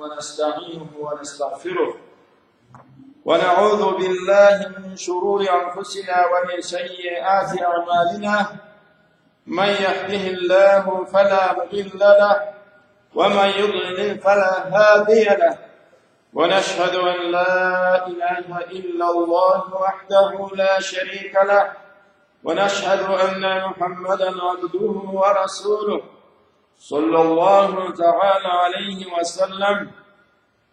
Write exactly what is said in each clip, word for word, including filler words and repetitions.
ونستعينه ونستغفره، ونعوذ بالله من شرور أنفسنا ومن سيئات أعمالنا. من يهده الله فلا مضل له، ومن يضلل فلا هادي له. ونشهد أن لا إله إلا الله وحده لا شريك له، ونشهد أن محمدا عبده ورسوله، صلى الله تعالى عليه وسلم،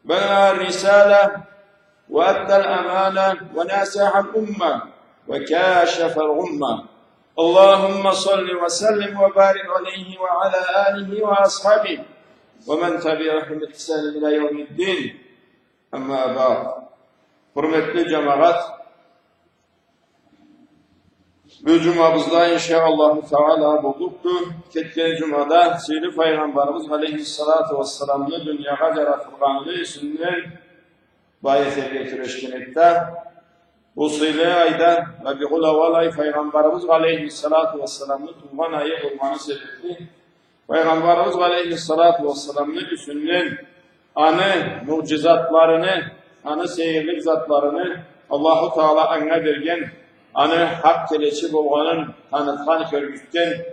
بلغ الرسالة وأدى الأمانة وناصح الأمة وكاشف الغمة. اللهم صل وسلم وبارك عليه وعلى آله وأصحابه ومن تبعهم بإحسان إلى يوم الدين. أما بعد. Хурметли джамагъат, бу джумабызда, иншаАллаху Таала, боллукъду. Кетген джумада сыйлы Файгъамбарыбыз алейхиссалату уассаламны дуниягъа джаратылгъанны юсюнден бахс этерге кюрешген эдик да. Бу сыйлы айда, Рабиуль-Ауаль ай, Файгъамбарыбыз алейхиссалату уассаламны туугъан айы болгъаны себебли, Файгъамбарыбыз алейхиссалату уассаламны юсюнден аны муъджизатларыны, аны сейирлик затларыны Аллаху Таала анга берген, аны хакъ келечи болгъанын танытхан, кёргюзтген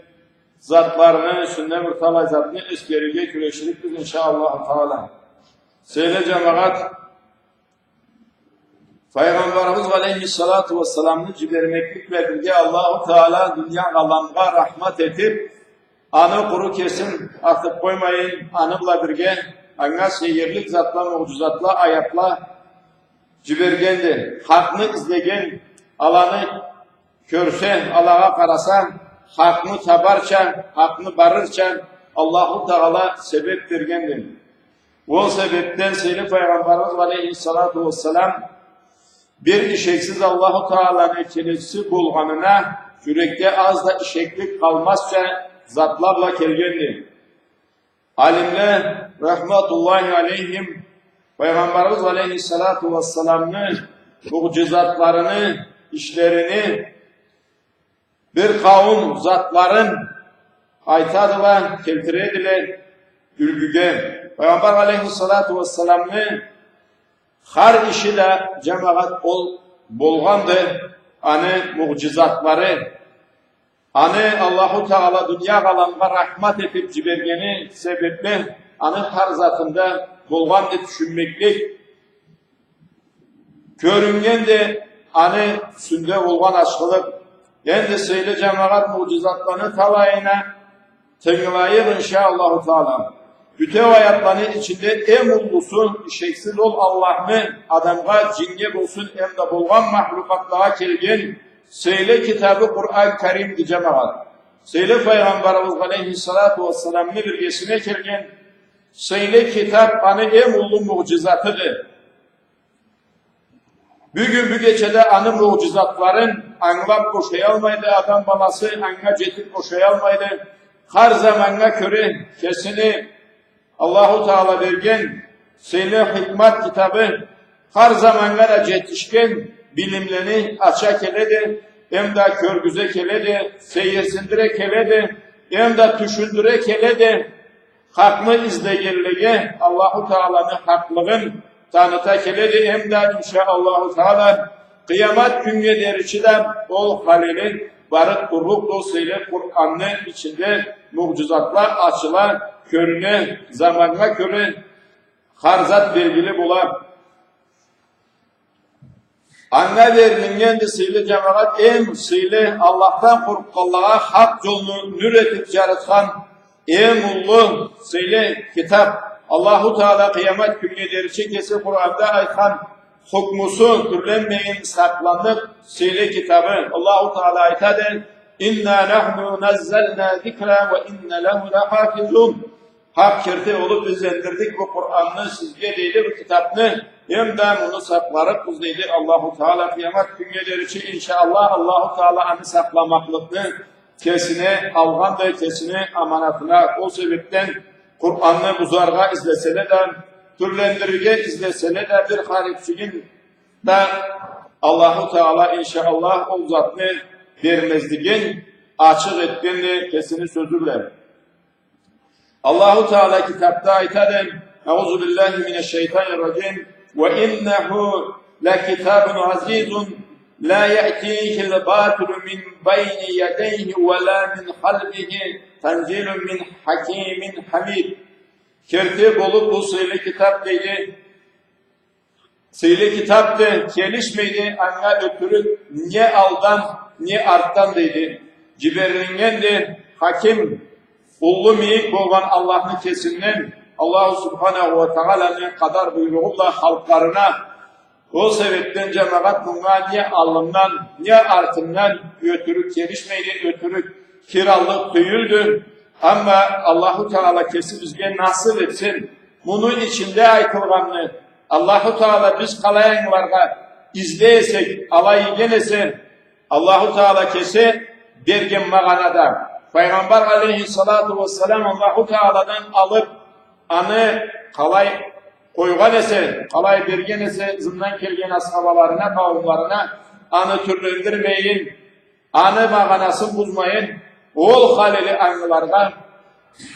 затларыны юсюнден бир талай затны эсгерирге кюреширикбиз, иншаАллаху Таала. Сыйлы джамагъат, Файгъамбарыбыз алейхиссалату уассаламны джибермеклик бла бирге Аллаху Таала дуния аламгъа рахмат этиб, аны къуру кесин атыб къоймайын, аны бла бирге анга сейирлик затла, муъджизатла, аятла джибергенди. Хакъны излеген, аланы кёрсе, алагъа къараса, хакъны табарча, хакъны барырча Аллаху Таала себеб бергенди. Ол себебден сыйлы Файгъамбарыбыз алейхиссалату уассалам бир ишексиз Аллаху Тааланы келечиси болгъанына джюрекде аз да ишеклик къалмазча затла бла келгенди. Алимле, рахматуллахи алейхим, Файгъамбарыбыз алейхиссалату уассаламны муъджизатларыны, ишлерини бир къауум затларын айтадыла, келтиредиле юлгюге. Файгъамбар алейхиссалату уассаламны хар иши да, джамагъат, ол болгъанды, аны муъджизатлары. Аны Аллаху Таала дуния аламгъа рахмат этиб джибергени себебли, аны хар затында болгъанды тюшюнмеклик. Кёрюннгенди аны юсюнде болгъан ашхылыкъ. Энди, сыйлы джамагъат, муъджизатланы талайына тынгылайыкъ, иншаАллаху Таала. Бютеу аятланы ичинде эм уллусу, ишексиз, ол Аллахны адамгъа, джиннге болсун, эмда болгъан махлукъатлагъа келген сыйлы китабы Къуран Каримди, джамагъат. Сыйлы Файгъамбарыбыз алейхиссалату уассаламны биргесине келген сыйлы китаб аны эм уллу муъджизатыды. Бюгюн, бу кечеде аны муъджизатларын ангылаб бошаялмайды адам баласы, анга джетиб бошаялмайды. Хар заманнга кёре кесини Аллаху Таала берген сыйлы хикмат китабы хар заманнга да джетишген билимлени ача келеди, эмда кёргюзе келеди, сейирсиндире келеди, эмда тюшюндюре келеди. Хакъны излегенлеге Аллаху Тааланы хакълыгъын таныта келеди, эмда, иншаАллаху Таала, къыямат кюннге деричи да ол халини барыб турлукъду. Сыйлы Къуранны ичинде муъджизатла ачыла, кёрюне, заманнга кёре хар зат белгили бола. Анга берилиннгенди, сыйлы джамагъат, эм сыйлы, Аллахдан къоркъгъанлагъа хакъ джолну нюр этиб джарытхан эм уллу сыйлы китаб. Аллаху Таала къыямат кюннге деричи кеси Къуранда айтхан, хукмусу тюрленмейин сакъланныкъ сыйлы китабы. Аллаху Таала айтады: إنا نحن نزلنا الذكر وإنا له لحافظون. Хакъ керти болуб биз эндирдик бу Къуранны сизге, дейди, бу китабны, эмда муну сакъларыкъбыз, дейди Аллаху Таала, къыямат кюннге деричи, иншаАллах. Аллаху Таала аны сакъламакълыкъны кесине алгъанды, кесини аманатына. Ол себебден Къуранны бузаргъа излеселе да, тюрлендирирге излеселе да, бир харипчигин да Аллаху Таала, иншаАллах, ол затны бермезлигин ачыкъ этгенди кесини сёзю бла. Аллаху Таала китабда айтады: أعوذ بالله من الشيطان الرجيم. وإنه لكتاب عزيز لا يأتيه الباطل من بين يديه ولا من خلفه تنزيل من حكيم حميد. Керти болуп бу сыйлы китап, дейди, сыйлы китапды, келишмейди анга ётюрюк не алдан, не артдан, дейди. Джиберилгенди хаким, уллу мийик болгъан Аллахны кесинден, Аллаху Субханаху уа Тагъаланы къадар буйругъу бла халкъларына. Ол себепден, джамагъат, мунга не аллындан, не артындан ётюрюк келишмейди, ётюрюк кир аллыкъ тюйюлдю. Амма Аллаху Тагъала кеси бизге насып этсин муну ичинде айтылгъанны. Аллаху Тагъала биз къалай ангыларгъа излей эсек, алай ийген эсе, Аллаху Тагъала кеси берген магъанада. Файгъамбар алейхиссалату уассалам Аллаху Тагъаладан алып, аны къалай къойгъан эсе, къалай берген эсе, ызындан келген асхабаларына, къауумларына, аны тюрлендирмейин, аны магъанасын бузмайын, ол халили ангыларгъа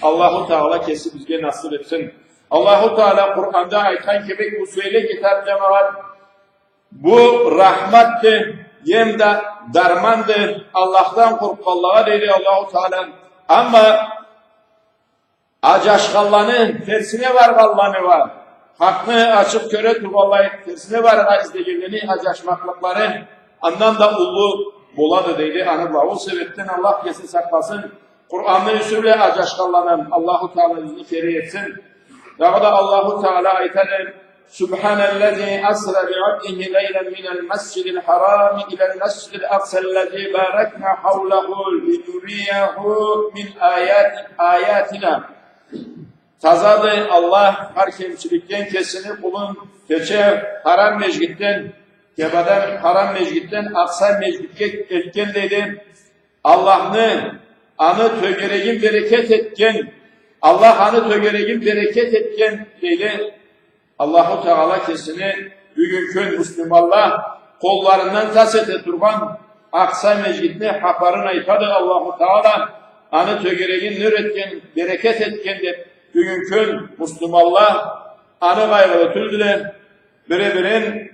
Аллаху Тагъала кеси бизге насып этсин. Аллаху Тагъала Къуранда айтхан кибик, бу сыйлы китап, джамагъат, бу рахматды, эм да дарманды Аллахдан къоркъгъанлагъа, дейди Аллаху Тагъала. Амма аджашханланы, терсине баргъанланы уа, хакъны ачыкъ кёре тургъанлай, терсине барыргъа излегенлени аджашмакълыкълары андан да уллу болады, дейди, аны бла. Ол себепден Аллах кеси сакъласын Къуранны юсю бла аджашханладан. Аллаху Тагъала бизни кери этсин. Дагъыда Аллаху Тагъала айтады: سبحان الذي أسرى بعبده ليلا من المسجد الحرام إلى المسجد الأقصى الذي باركنا حوله لنريه من آيات-، آياتنا. Тазады Аллах хар кемчиликден, кесини къулун кече Харам межгитден, Кябадан, Харам межгитден Акъса межгитге элтген, дейди. Аллахны, аны тёгерегин берекет этген, Аллах аны тёгерегин берекет этген, дейди. Аллаху Тагъала кесини бюгюн кюн муслиманла къолларындан тас эте тургъан Акъса межгитни хапарын айтады Аллаху Тагъала, аны тёгерегин нюр этген, берекет этген деп, бюгюн кюн муслиманла аны къайгъылы тюлдюле, бири-бирин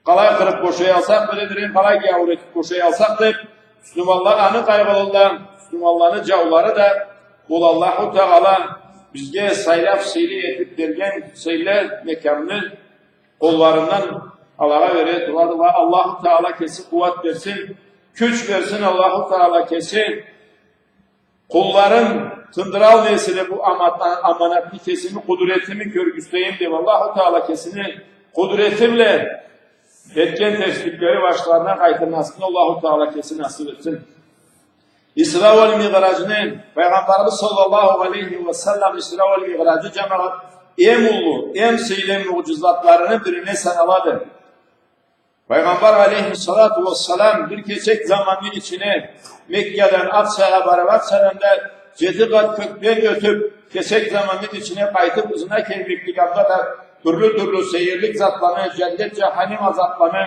къалай къырып бошаялсакъ, бири-бирин къалай гяуур этип бошаялсакъ деп, муслиманла аны къайгъылыла, муслиманланы джаулары да. Ол Аллаху Тагъала бизге сайлап, сыйлы этип берген сыйлы мекямны къолларындан алагъа бере турады. Уа Аллаху Тагъала кеси къууат берсин, кюч берсин Аллаху Тагъала кеси. Къулларын тындыралмай эселе бу амат-, аманатны, кесими къудуретими кёргюзтейим деп, Аллаху Тагъала кесини къудурети бла этген терсликлери башларына къайтармасын Аллаху Тагъала кеси насып этсин. Исра уа Миъражны, Пайгъамбарыбыз саллаллаху алейхи уа саллам Исра уа Миъражы, джамагъат, эм уллу, эм сыйлы муъджизатларыны бирине саналады. Пайгъамбар алейхиссалату уассалам бир кесек заманны ичине Меккадан Акъсагъа барып, Акъсадан да джети къат кёкден ётюп, кесек заманны ичине къайтып, ызына келмеклик, анда да тюрлю-тюрлю сейирлик затланы, джаннет, джаханим азапланы,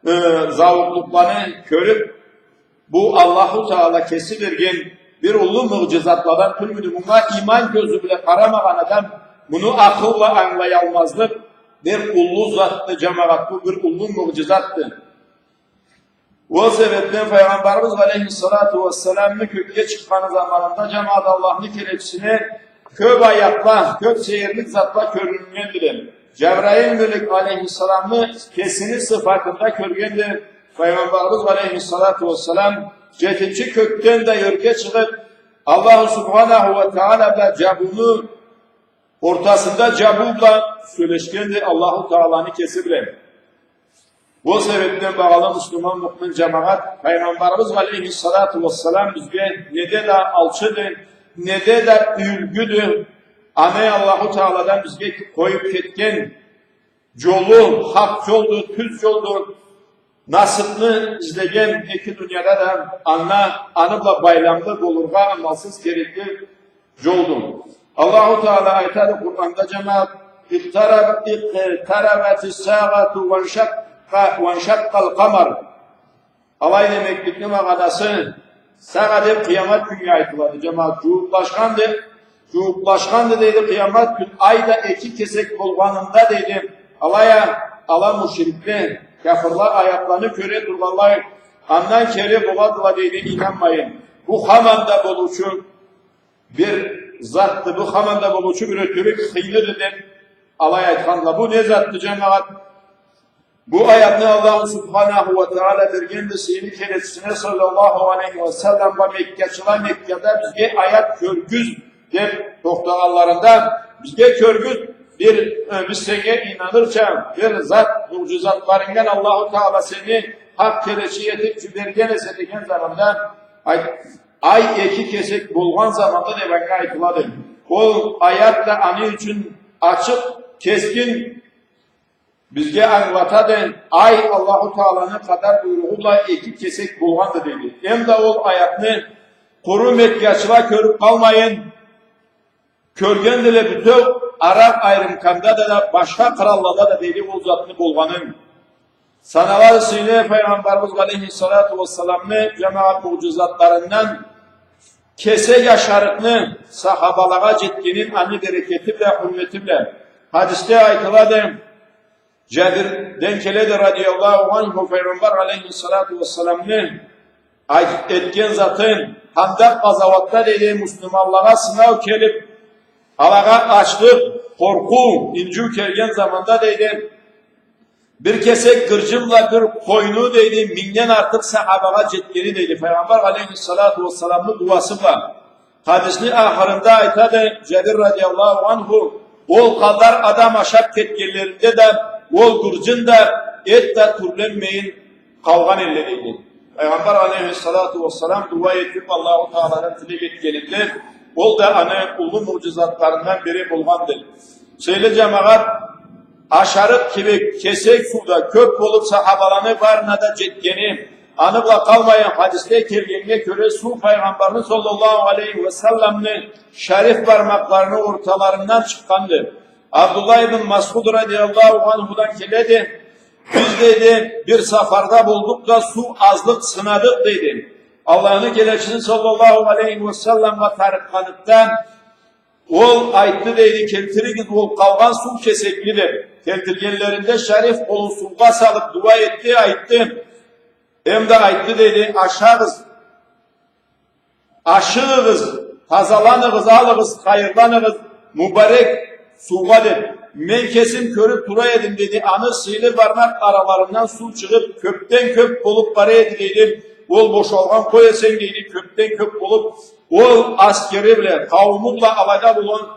э, зауукълукъланы кёрюп, бу Аллаху Тагъала кеси берген бир уллу муъджизатладан тюлмюдю? Мунга иман кёзю бла къарамагъан адам муну акъыл бла ангылаялмазлыкъ. Бир уллу затды, джамагъат, бу бир уллу муъджизатды. Ол себепден Пайгъамбарыбыз алейхиссалату уассаламны кёкге чыкъгъаны заманында, джамагъат, Аллахны келечисине кёп аятла, кёп сейирлик затла кёрюннгендиле. Джабраил мёлек алейхиссаламны кесини сыфатында кёргенди Пайгъамбарыбыз алейхиссалату уассалам. Джетинчи кёкден да ёрге чыгъып, Аллаху Субханаху уа Тагъала бла джабыуну ортасында джабыу бла сёлешгенди Аллаху Тагъаланы кеси бла. Ол себепден, багъалы муслиман, муъмин джамагъат, Пайгъамбарыбыз алейхиссалату уассалам бизге неде да алчыды, неде да юлгюдю. Аны Аллаху Тагъаладан бизге къоюп кетген джолу хакъ джолду, тюз джолду. Насыпны излеген эки дунияда да аны, аны бла байламлы болургъа амалсыз керекли джолду. Аллаху Тагъала айтады Къуранда, джамагъат: اقترب، اقتربت الساعة وانشق، وانشق القمر. Алай демекликни магъанасы, сагъа деп къыямат кюннге айтылады, джамагъат, джууукълашханды. Джууукълашханды, дейди, къыямат кюн, ай да эки кесек болгъанында, дейди. Алай а ала мушрикле, кяфырла аятланы кёре тургъанлай, андан кери боладыла, дейди, ийнанмайын. Бу хаманда болуучу бир затды, бу хаманда болуучу бир ётюрюк хыйлыды деп алай айтхандыла. Бу не затды, джамагъат? Бу аятны Аллаху Субханаху уа Тагъала бергенди сыйлы келечисине саллаллаху алейхи уа саллам, уа меккачыла Меккада бизге аят кёргюз деп тохтагъанларында, бизге кёргюз, бир, э, биз сеннге ийнанырча, бир зат, муъджизатларынгдан Аллаху Тагъала сени хакъ келечи этип джиберген эсе деген заманда, айт-, ай эки кесек болгъан заманда деп анга айтылады. Ол аят да аны ючюн ачыкъ, кескин бизге ангылатады, ай Аллаху Тааланы къадар буйругъу бла эки кесек болгъанды, дейди. Эм да ол аятны къуру меккачыла кёрюп къалмайын, кёргендиле бютеу араб айрымканда да, да, башха къыраллада да, дейди, ол затны болгъанын. Саналады сыйлы Файгъамбарыбыз алейхиссалату уассаламны, джамагъат, муъджизатларындан кесек ашарыкъны сахабалагъа джетгенин аны берекети бла, хурмети бла. Хадисде айтылады, Джабирден келеди, радияллаху анху, Файгъамбар алейхиссалату уассаламны айт-, этген затын: Хандакъ къазауатда, дейди, муслиманлагъа сынау келип, алагъа ачлыкъ, къоркъуу, инджиу келген заманда, дейди, бир кесек гырджын бла бир къойну, дейди, мингден артыкъ сахабагъа джетгени, дейди, Файгъамбар алейхиссалату уассаламны дуасы бла. Хадисни ахырында айтады Джабир радияллаху анху: ол къадар адам ашап кетгенлеринде да, ол гырджын да, эт да тюрленмейин къалгъан элле, дейди. Файгъамбар алейхиссалату уассалам дуа этип, Аллаху Тааладан тилек этгенинде, ол да аны уллу муъджизатларындан бири болгъанды. Сыйлы джамагъат, ашарыкъ кибик кесек суу да кёп болуп, сахабаланы барына да джетгени, аны бла къалмайын, хадисде келгеннге кёре, суу Файгъамбарны саллаллаху алейхи уа салламны шариф бармакъларыны орталарындан чыкъгъанды. Абдуллах ибн Масъуд радияллаху анхудан келеди: биз, дейди, бир сапарда болдукъ да, суу азлыкъ сынадыкъ, дейди. Аллахны келечиси саллаллаху алейхи уа салламгъа тарыкъгъаныкъда, ол айтды, дейди: келтиригиз ол къалгъан суу кесекни, деп. Келтиргенлеринде шариф къолун суугъа салып дуа этди, айтды. Эм да айтды, дейди: ашагъыз, ашыгъыгъыз, тазаланыгъыз, алыгъыз, хайырланыгъыз мубарек суугъа, деп. Мен кесим кёрюп тура эдим, дейди, аны сыйлы бармакъ араларындан суу чыгъып, кёпден кёп болуп бара эди, дейди. Ол бошалгъан къой эсенг, дейди, кёпден кёп болуп, ол аскери бла, къаууму бла, алайда болгъан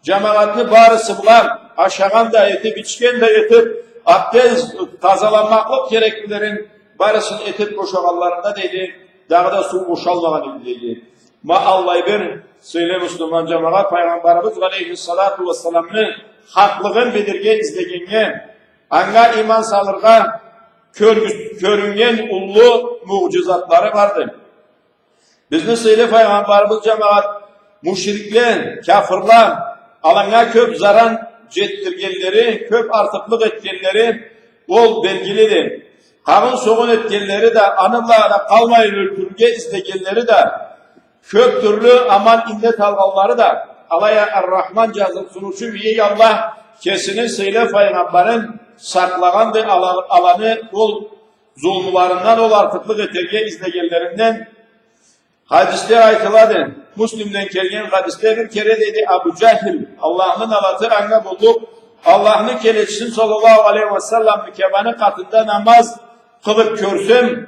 джамагъатны барысы бла ашагъан да этип, ичген да этип, абдез, тазаланмакълыкъ кереклилерин барысын этип бошагъанларында, дейди, дагъыда суу бошалмагъан эди, дейди. Ма аллай бир, сыйлы муслиман джамагъат, Файгъамбарыбыз алейхиссалату уассаламны хакълыгъын билирге излегеннге, анга иман салыргъа кёргюз-, кёрюннген уллу муъджизатлары барды. Бизни сыйлы Файгъамбарыбыз, джамагъат, мушрикле, кяфырла, аланга кёп заран джетдиргенлери, кёп артыкълыкъ этгенлери, ол белгилиди. Къагъын-согъун этгенлери да, аны бла да къалмайын, ёлтюрюрге излегенлери да, кёп тюрлю аман иннет алгъанлары да, алай а Ар-Рахман, джазыкъсыныучу бийик Аллах кесини сыйлы Файгъамбарын сакълагъанды, ала-, аланы ол зулмуларындан, ол артыкълыкъ этерге излегенлеринден. Хадисде айтылады, Муслимден келген хадисде, бир кере, дейди, Абу Джахил, Аллахны налаты анга боллукъ, Аллахны келечисин саллаллаху алейхи уа салламны кябаны къатында намаз къылып кёрсем,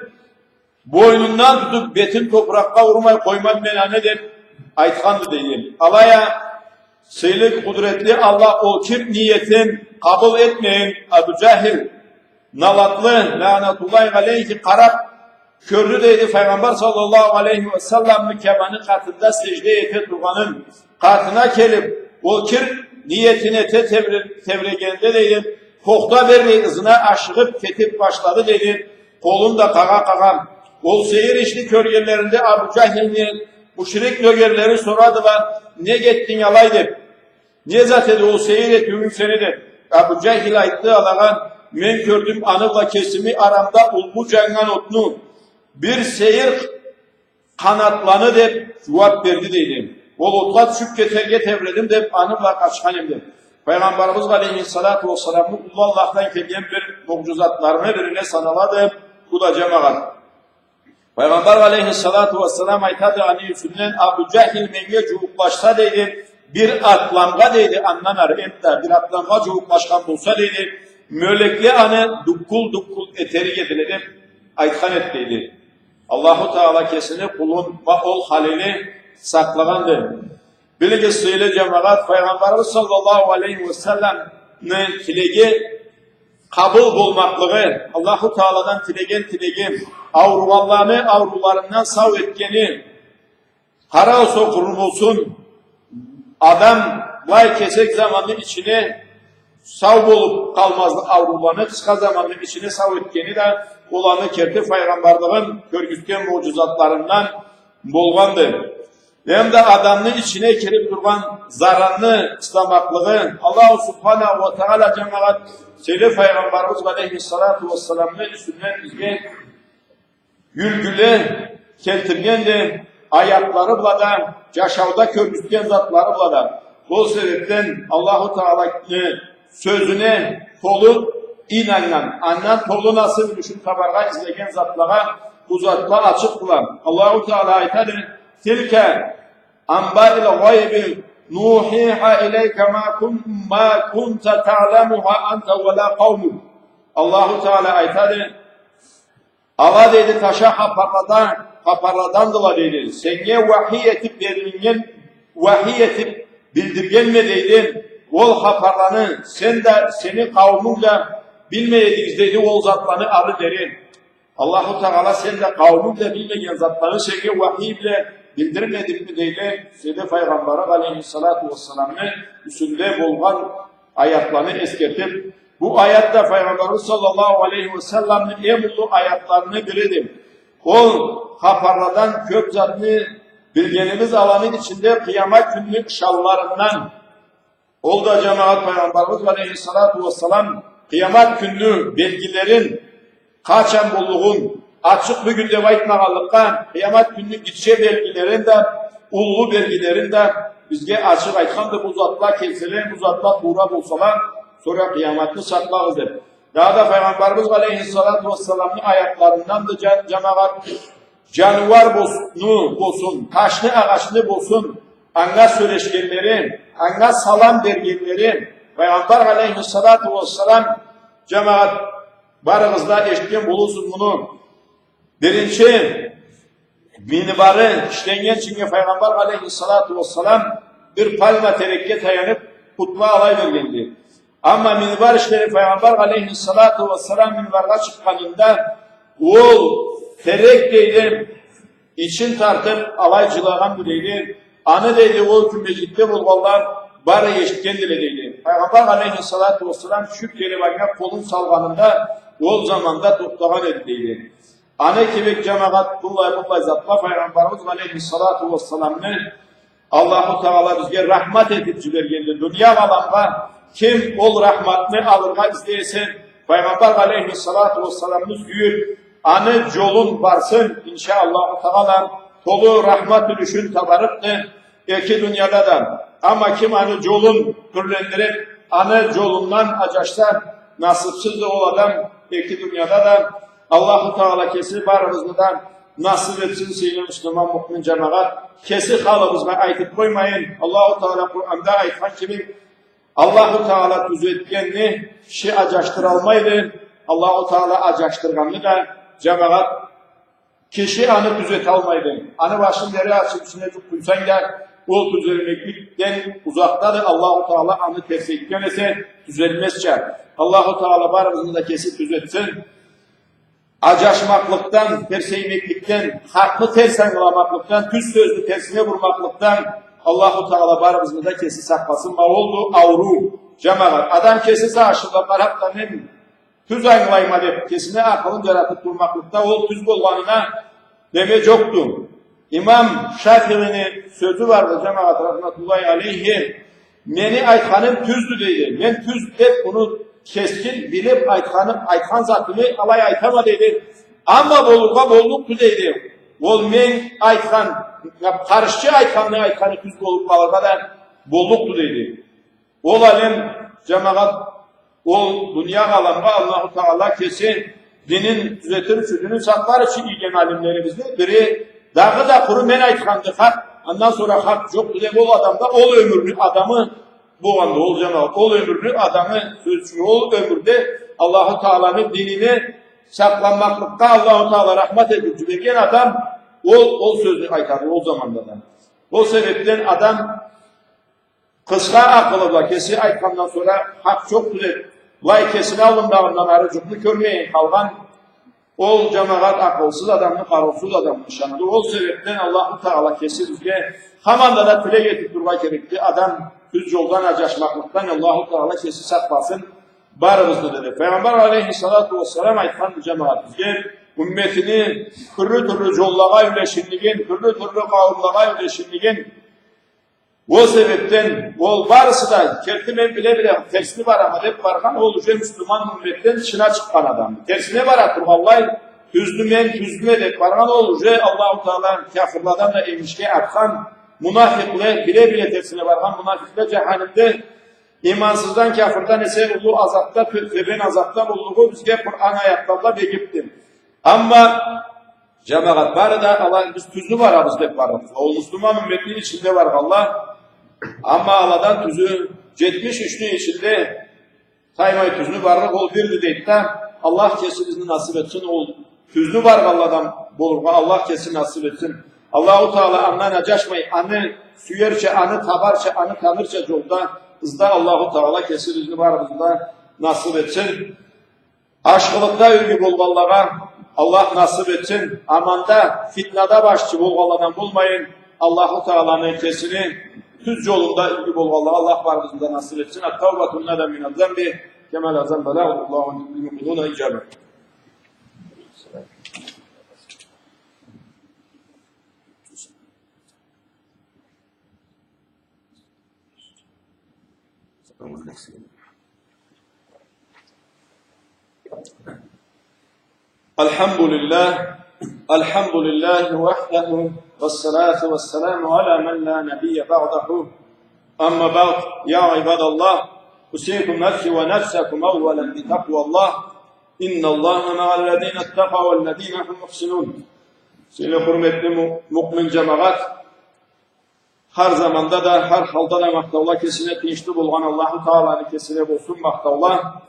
бойнундан тутуп, бетин топуракъгъа урмай къоймам мен аны, деп айтханды, дейди. Алай а сыйлы, къудуретли Аллах ол кир ниетин къабыл этмейин, Абу Джахил, налатлы, лаънатуллахи алейхи, къарап кёрдю, дейди, Файгъамбар саллаллаху алейхи уа салламны кябаны къатында сежде эте тургъанын. Къатына келип, ол кир ниетин эте тебре-, тебрегенде, дейди, тохта бермей, ызына ашыгъып кетип башлады, дейди, къолун да къагъа-къагъа. Ол сейир ишни кёргенлеринде Абу Джахилни мушрик нёгерлери сорадыла: «Нек этдинг алай?» — деп. «Не зат эди ол сейир этиуюнг сени?» — деп. Абу Джахил айтды алагъа: «Мен кёрдюм аны бла кесими арамда уллу джаннган отну, бир сейир къанатланы», — деп джууап берди, дейди. болутха тюшюп кетерге тебредим деп, аны бла къачхан эдим. Файгъамбарыбыз алейхиссалату уассаламны уллу Аллахдан келген бир муъжизатларыны бирине саналады бу да, джамагъат. Файгъамбар алейхиссалату уассалам айтады аны юсюнден: Абу Джахил меннге джууукълашса, дейди, бир атламгъа, дейди, андан ары энтда бир атламгъа джууукълашхан болса, дейди, мёлекле аны дуккул-дуккул этерик эдиле деп айтхан эди, дейди. Аллаху Таала кесини къулун ва ол халини сакълагъанды. Билигиз, сыйлы джамагъат, Файгъамбарыбыз саллаллаху алейхи уа салламны тилеги къабыл болмакълыгъы, Аллаху Тааладан тилеген тилеги, ауругъанланы аурууларындан сау этгени, къара болса, къуру болсун, адам былай кесек заманны ичине сау болуп къалмазлыкъ, аурууланы къысха заманны ичине сау этгени да оланы керти файгъамбарлыгъын кёргюзтген муъжизатларындан болгъанды. Эм да адамны ичине кирип тургъан заранны къысламакълыгъы, Аллаху Субханаху уа Таала, джамагъат, сыйлы Файгъамбарыбыз алейхиссалату уассаламны юсюнден бизге юлгюле келтиргенди, аятлары бла да, джашауда кёргюзтген затлары бла да. Ол себепден Аллаху Тааланы сёзюне толу ийнаннган, андан толу насыб юлюшюн табаргъа излеген затлагъа бу затла ачыкъдыла. Аллаху Таала айтады: تلك أنباء الغيب نوحيها إليك ما كن-، ما كنت تعلمها أنت ولا قومك. Аллаху Таала айтады: Ала, дейди, таша хапарладан, хапарладандыла, дейди. Сеннге уахий этип берилиннген, уахий этип билдиргенме, дейди. Ол хапарланы сен да, сени къауумунг да билмей эдигиз, дейди, ол затланы ары дери. Аллаху Таала сен да къауумунг да билмеген затланы сеннге уахий бла билдирмедикми, дейди. Сыйлы Файгъамбары алейхиссалату уассаламны юсюнде болгъан аятланы эсгертип, бу аят да Файгъамбарыбыз саллаллаху алейхи уа салламны эм уллу аятларыны бириди. Ол хапарладан кёп затны билгенибиз, аланы ичинде къыямат кюнню ышанларындан. Ол да, джамагъат, Файгъамбарыбыз алейхиссалату уассалам къыямат кюнню белгилерин, къачан боллугъун ачыкъ бюгюн деп айтмагъанлыкъгъа, къыямат кюнню гитче белгилерин да, уллу белгилерин да бизге ачыкъ айтханды: бу затла келселе, бу затла туура болсала, сора къыяматны сакълагъыз деп. Дагъыда Файгъамбарыбыз алейхиссалату уассаламны аятларынданды, джа-, джамагъат, джаныуар болсун, ташны, агъачны болсун, анга сёлешгенлери, анга салам бергенлери, Файгъамбар алейхиссалату уассалам, джамагъат, барыгъыз да эшитген болурсуз муну. Биринчи минбары ишленнгинчинге Файгъамбар алейхиссалату уассалам бир пальма терекге таянып, хутба алай бергенди. Амма минбар ишленип, Файгъамбар алейхиссалату уассалам минбаргъа чыкъгъанында, ол терек, дейди, ичин тартып, алай джылагъанды, дейди. Аны, дейди, ол кюн межгитде болгъанла бары эшитгендиле, дейди. Файгъамбар алейхиссалату уассалам тюшюп келип, анга къолун салгъанында, ол заманда тохтагъан эди, дейди. Аны кибик, джамагъат, быллай-быллай затла Файгъамбарыбыз алейхиссалату уассаламны Аллаху Таала бизге рахмат этип джибергенди. Дуния аламгъа ким ол рахматны алыргъа излей эсе, Файгъамбар алейхиссалату уассаламны сюйюп, аны джолун барсын, иншаАллаху Таала, толу рахмат юлюшюн табарыкъды эки дунияда да. Амма ким аны джолун тюрлендирип, аны джолундан аджашса, насыпсызды ол адам эки дунияда да. Аллаху Таала кеси барыбызны да насып этсин, сыйлы муслиман, муъмин джамагъат. Кеси халыбызгъа айтып къоймайын. Аллаху Таала Къуранда айтхан кибик, Аллаху Таала тюзетгенни киши аджашдыралмайды. Аллаху Таала аджашдыргъанны да, джамагъат, киши аны тюзеталмайды. Аны башын бери ачып, ичине джукъ къуйсанг да, ол тюзелмекликден узакъдады. Аллаху Таала аны терсейтген эсе, тюзелмезча. Аллаху Таала барыбызны да кеси тюзетсин. Аджашмакълыкъдан, терсеймекликден, хакъны терс ангыламакълыкъдан, тюз сёзню терсине бурмакълыкъдан Аллаху Таала барыбызны да кеси сакъласын. Ма олду ауруу, джамагъат. Адам кеси сагъышына къарап да, мен тюз ангылайма деп, кесине акъылын джаратып турмакълыкъда, ол тюз болгъанына неме джокъду. Имам Шафиини сёзю барды, джамагъат, рахматуллахи алейхи: «Мени айтханым тюздю, — дейди. — Мен тюз деп, муну кескин билип, айтханы, айтхан затымы алай айтама, — дейди. — Амма болургъа боллукъду, — дейди. Ол мен айтхан, къаршчы айтханны айтханы тюз болуб къалыргъа да боллукъду, дейди. Ол алем, джамагъат, ол дуния аламгъа Аллаху Тагъала кеси динин тюзетир ючюн, динин сакълар ючюн ийген алимлерибизни бири, дагъыда къуру мен айтханды хакъ, андан сора хакъ джокъду деб, ол адамда ол ёмюрню адамы болгъанды, ол джамагъат, ол ёмюрню адамы, сёз ючюн, ол ёмюрде Аллаху Тагъаланы динини сакъланмакълыкъгъа Аллаху Тагъала рахмат этиб джиберген адам, ол, ол сёзню айтады ол заманда да. Ол себебден адам къысха акъылы бла кеси айтхандан сора хакъ джокъду деб, былай кесини аллындагъындан ары джукъну кёрмейин къалгъан, ол, джамагъат, акъылсыз адамны, къарыусуз адамны нышаныды. Ол себебден Аллаху Тагъала кеси бизге хаманда да тилек этиб турургъа керекди. Адам тюз джолдан аджашмакълыкъдан Аллаху Тагъала кеси сакъласын барыбызны, деди. Файгъамбар алейхиссалату уассалам айтханды, джамагъат, бизге умметини тюрлю-тюрлю джоллагъа юлешинлигин, тюрлю-тюрлю къауумлагъа юлешинлигин, ол себебден ол барысы да, керти мен биле-биле терсине барама деб баргъан, ол уже муслиман умметден тышына чыкъгъан адам. Терсине бара тургъанлай, тюзню мен, тюзню мен деб баргъан, ол уже Аллаху Тагъала кяфырладан да энгишге атхан, мунафикъле, биле-биле терсине баргъан мунафикъле джаханимде имансыздан, кяфырдан эсе уллу азабда, тё-, тёбен азабда боллугъу бизге Къуран аятла бла бегибди. Амма, джамагъат, бары да ала, биз тюзню барабыз деб барабыз. Ол муслиман умметни ичинде баргъанла, амма аладан тюзю джетмиш ючню ичинде таймай тюзню барлыкъ ол бирди, дейди да. Аллах кеси бизни насыб этсин, ол тюзню баргъанладан болургъа Аллах кеси насыб этсин. Аллаху Тагъала андан аджашмай, аны сюерча, аны табарча, аны танырча джолда, ызда Аллаху Тагъала кеси бизни барыбызны да насыб этсин. Ашхылыкъда юлгю болгъанлагъа Аллах насыб этсин. Аманда, фитнада башчы болгъанладан болмайын, Аллаху Тагъаланы кесини тюз джолунда юлгю болгъанлагъа Аллах барыбызны да насыб этсин. التائب من الذنب كمن لا ذنب له، والله يجيب الدعوة. الحمد لله، الحمد لله وحده، والصلاة والسلام على من لا نبي بعده. أما بعد، يا عباد الله، أوصيكم نفسي ونفسكم أولا بتقوى الله. إن الله مع الذين اتقوا والذين هم محسنون. Сыйлы, хурметли му-, муъмин джамагъат, хар заманда да, хар халда да махтаула кесине тыйыншлы болгъан Аллаху Тагъаланы кесине болсун махтаула.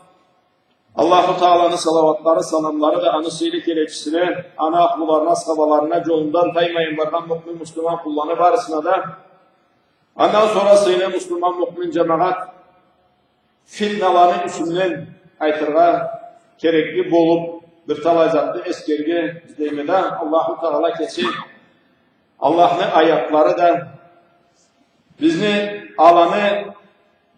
Аллаху Тагъаланы салауатлары, саламлары да аны сыйлы келечисине, аны ахлуларына, асхабаларына, джолундан таймайын баргъан муъмин, муслиман къулланы барысына да. Андан сора, сыйлы муслиман, муъмин джамагъат, фитналаны юсюнден айтыргъа керекли болуб, бир талай затны эсгерирге излейме да, Аллаху Тагъала кеси, Аллахны аятлары да, бизни аланы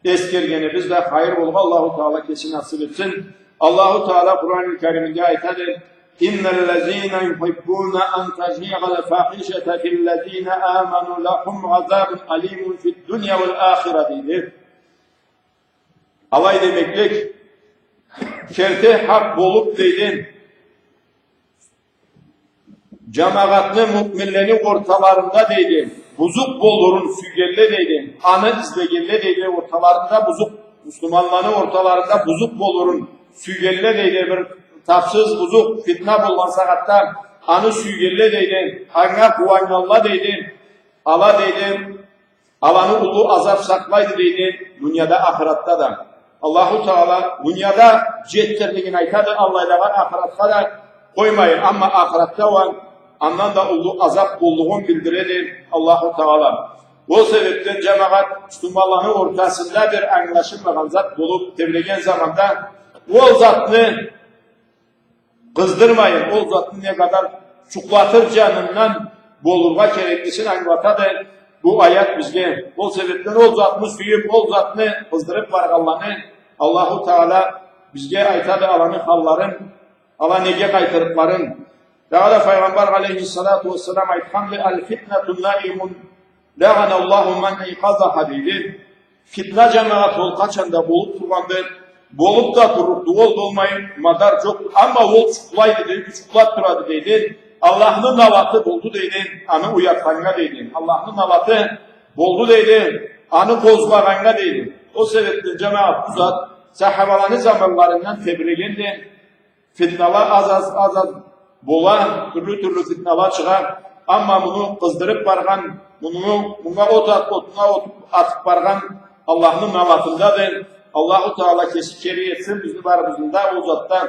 эсгергенибиз да хайыр болургъа Аллаху Тагъала кеси насыб этсин. Аллаху Тагъала Къуран-ы Кариминде айтады: إن الذين يحبون أن تشيع الفاحشة في الذين آمنوا لهم عذاب أليم في الدنيا والآخرة, дейди. Алай демеклик, керти хакъ болуб, дейди, джамагъатны, муъминлени орталарында, дейди, бузукъ болурун сюйгенле, дейди, аны излегенле, дейди, орталарында бузукъ, муслиманланы орталарында бузукъ болурун сюйгенле, дейди, бир тапсыз, бузукъ, фитна болгъан сагъатда аны сюйгенле, дейди, анга къууаннганла, дейди, ала, дейди, аланы уллу азаб сакълайды, дейди, дунияда, ахыратда да. Аллаху Тагъала дунияда джетдирлигин айтады, аллайлагъа ахыратха да къоймайын, амма ахыратда уа андан да уллу азаб боллугъун билдиреди Аллаху Тагъала. Ол себебден, джамагъат, муслиманланы ортасында бир ангылашылмагъан зат болуб тебреген заманда, ол затны къыздырмайын, ол затны не къадар джукълатырчанындан болургъа кереклисин ангылатады бу аят бизге. Ол себебден ол затны сюйюб, ол затны къыздырыб баргъанланы Аллаху Тагъала бизге айтады аланы халларын, ала неге къайтырыкъларын. Дагъыда Файгъамбар алейхиссалату уассалам айтханды: الفتنة نائمة لعن الله من أيقظها, дейди. Фитна, джамагъат, ол къачан да болуб тургъанды, болуб да турлукъду, ол болмайын мадар джокъду. Амма ол джукълайды, дейди, джукълаб турады, дейди. Аллахны налаты болду, дейди, аны уятханнга, дейди. Аллахны налаты болду, дейди, аны къозгъагъаннга, дейди. Ол себепден, джамагъат, бу зат сахабаланы заманларындан тебрегенди. Фитнала аз-аз, аз-аз бола, тюрлю-тюрлю фитнала чыгъа. Амма муну къыздырыб баргъан, муну, мунга от ат-, отуна от атыб баргъан Аллахны налатындады. Аллаху Таала кеси кери этсин бизни барыбызны да ол затдан.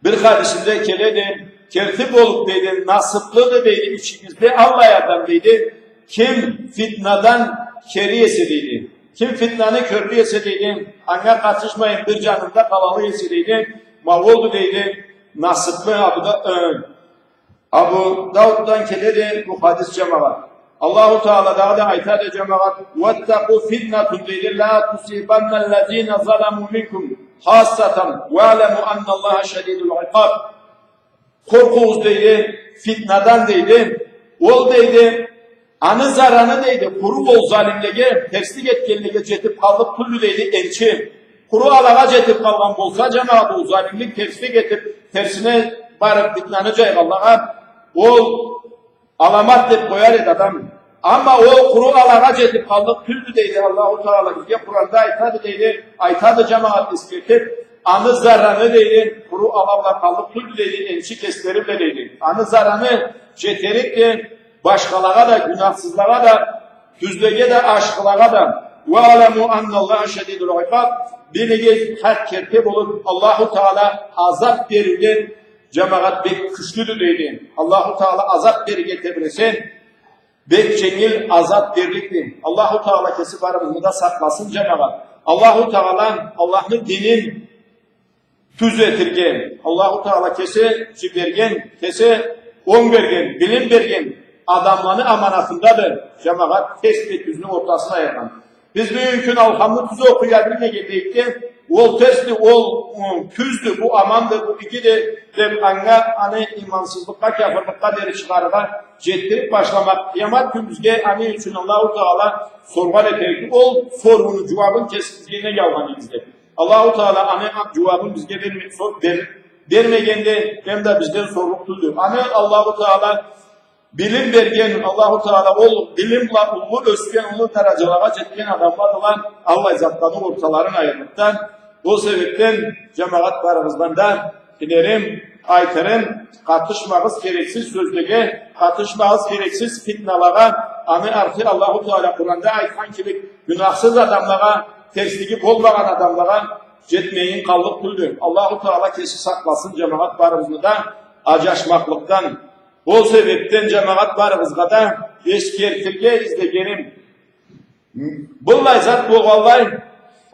Бир хадисинде келеди, керти болуб, дейди, насыблыды, дейди, ичигизде аллай адам, дейди, ким фитнадан кери эсе, дейди. Ким фитнаны кёрлю эсе, дейди, анга къатышмайын, бир джанында къалалы эсе, дейди, ма олду, дейди, насыблы. Абу Да-, э, Абу Дауддан келеди бу хадис, джамагъат. Аллаху Таала дагъыда айтады, джамагъат: «واتقوا فتنة», дейди, «لا تصيبن الذين ظلموا منكم خاصة واعلموا أن الله شديد العقاب». Къоркъугъуз, дейди, фитнадан, дейди. Ол, дейди, аны зараны, дейди, къуру ол залимлеге, терслик этгенлеге джетиб къаллыкъ тюлдю, дейди, энчи. Къуру алагъа джетиб къалгъан болса, джамагъат, ол залимлик, терслик этиб, терсине барыб, фитнаны джайгъанлагъа, ол аламат деб къояр эди адам. Амма ол къуру алагъа джетиб къаллыкъ тюлдю, дейди. Аллаху Таала бизге Къуранда айтады, дейди, айтады, джамагъат, эсгертиб, аны зараны, дейди, къуру ала бла къаллыкъ тюлдю, дейди, энчи кеслери бла, дейди. Аны зараны джетерикди башхалагъа да, гюнахсызлагъа да, тюзлеге да, ашхылагъа да. «واعلموا أن الله شديد العقاب». Билигиз, хакъ керти болуб, Аллаху Таала азаб берирге, джамагъат, бек кючлюдю, дейди. Аллаху Таала азаб берирге тебресе, бек дженгил азаб берликди. Аллаху Таала кеси барыбызны да сакъласын, джамагъат. Аллаху Таала Аллахны динин тюз этирге, Аллаху Таала кеси джиберген, кеси онг берген, билим берген адамланы аманатындады, джамагъат, терс бла тюзню ортасын айыргъан. Биз бюгюн кюн алхамны тюз окъуя билмеген дейик да, ол терсди, ол, ы, тюздю, бу аманды, бу игиди деб, анга, аны имансызлыкъгъа, кяфырлыкъгъа дери чыгъарыргъа джетдириб башламакъ. Къыямат кюн бизге аны ючюн Аллаху Таала соргъан этерикди. Ол сорууну джууабын кеси бизге нек алгъан эдигиз деб. Аллаху Таала аны джууабын бизге берме-, сор-, бер-, бермегенди, эм да бизден сорлукъ тюлдю. Аны Аллаху Таала билим берген, Аллаху Таала ол билим бла уллу ёсген, уллу дараджалагъа джетген адамладыла аллай затланы орталарын айырлыкъдан. Ол себебден, джамагъат, барыгъыздан да тилерим, айтырым, къатышмагъыз керексиз сёзлеге, къатышмагъыз керексиз фитналагъа. Аны арты Аллаху Таала Къуранда айтхан кибик, гюнахсыз адамлагъа, терслиги болмагъан адамлагъа джетмейин къаллыкъ тюлдю. Аллаху Таала кеси сакъласын, джамагъат, барыбызны да аджашмакълыкъдан. Ол себебден, джамагъат, барыгъызгъа да эсгертирге излегеним, быллай зат болгъанлай,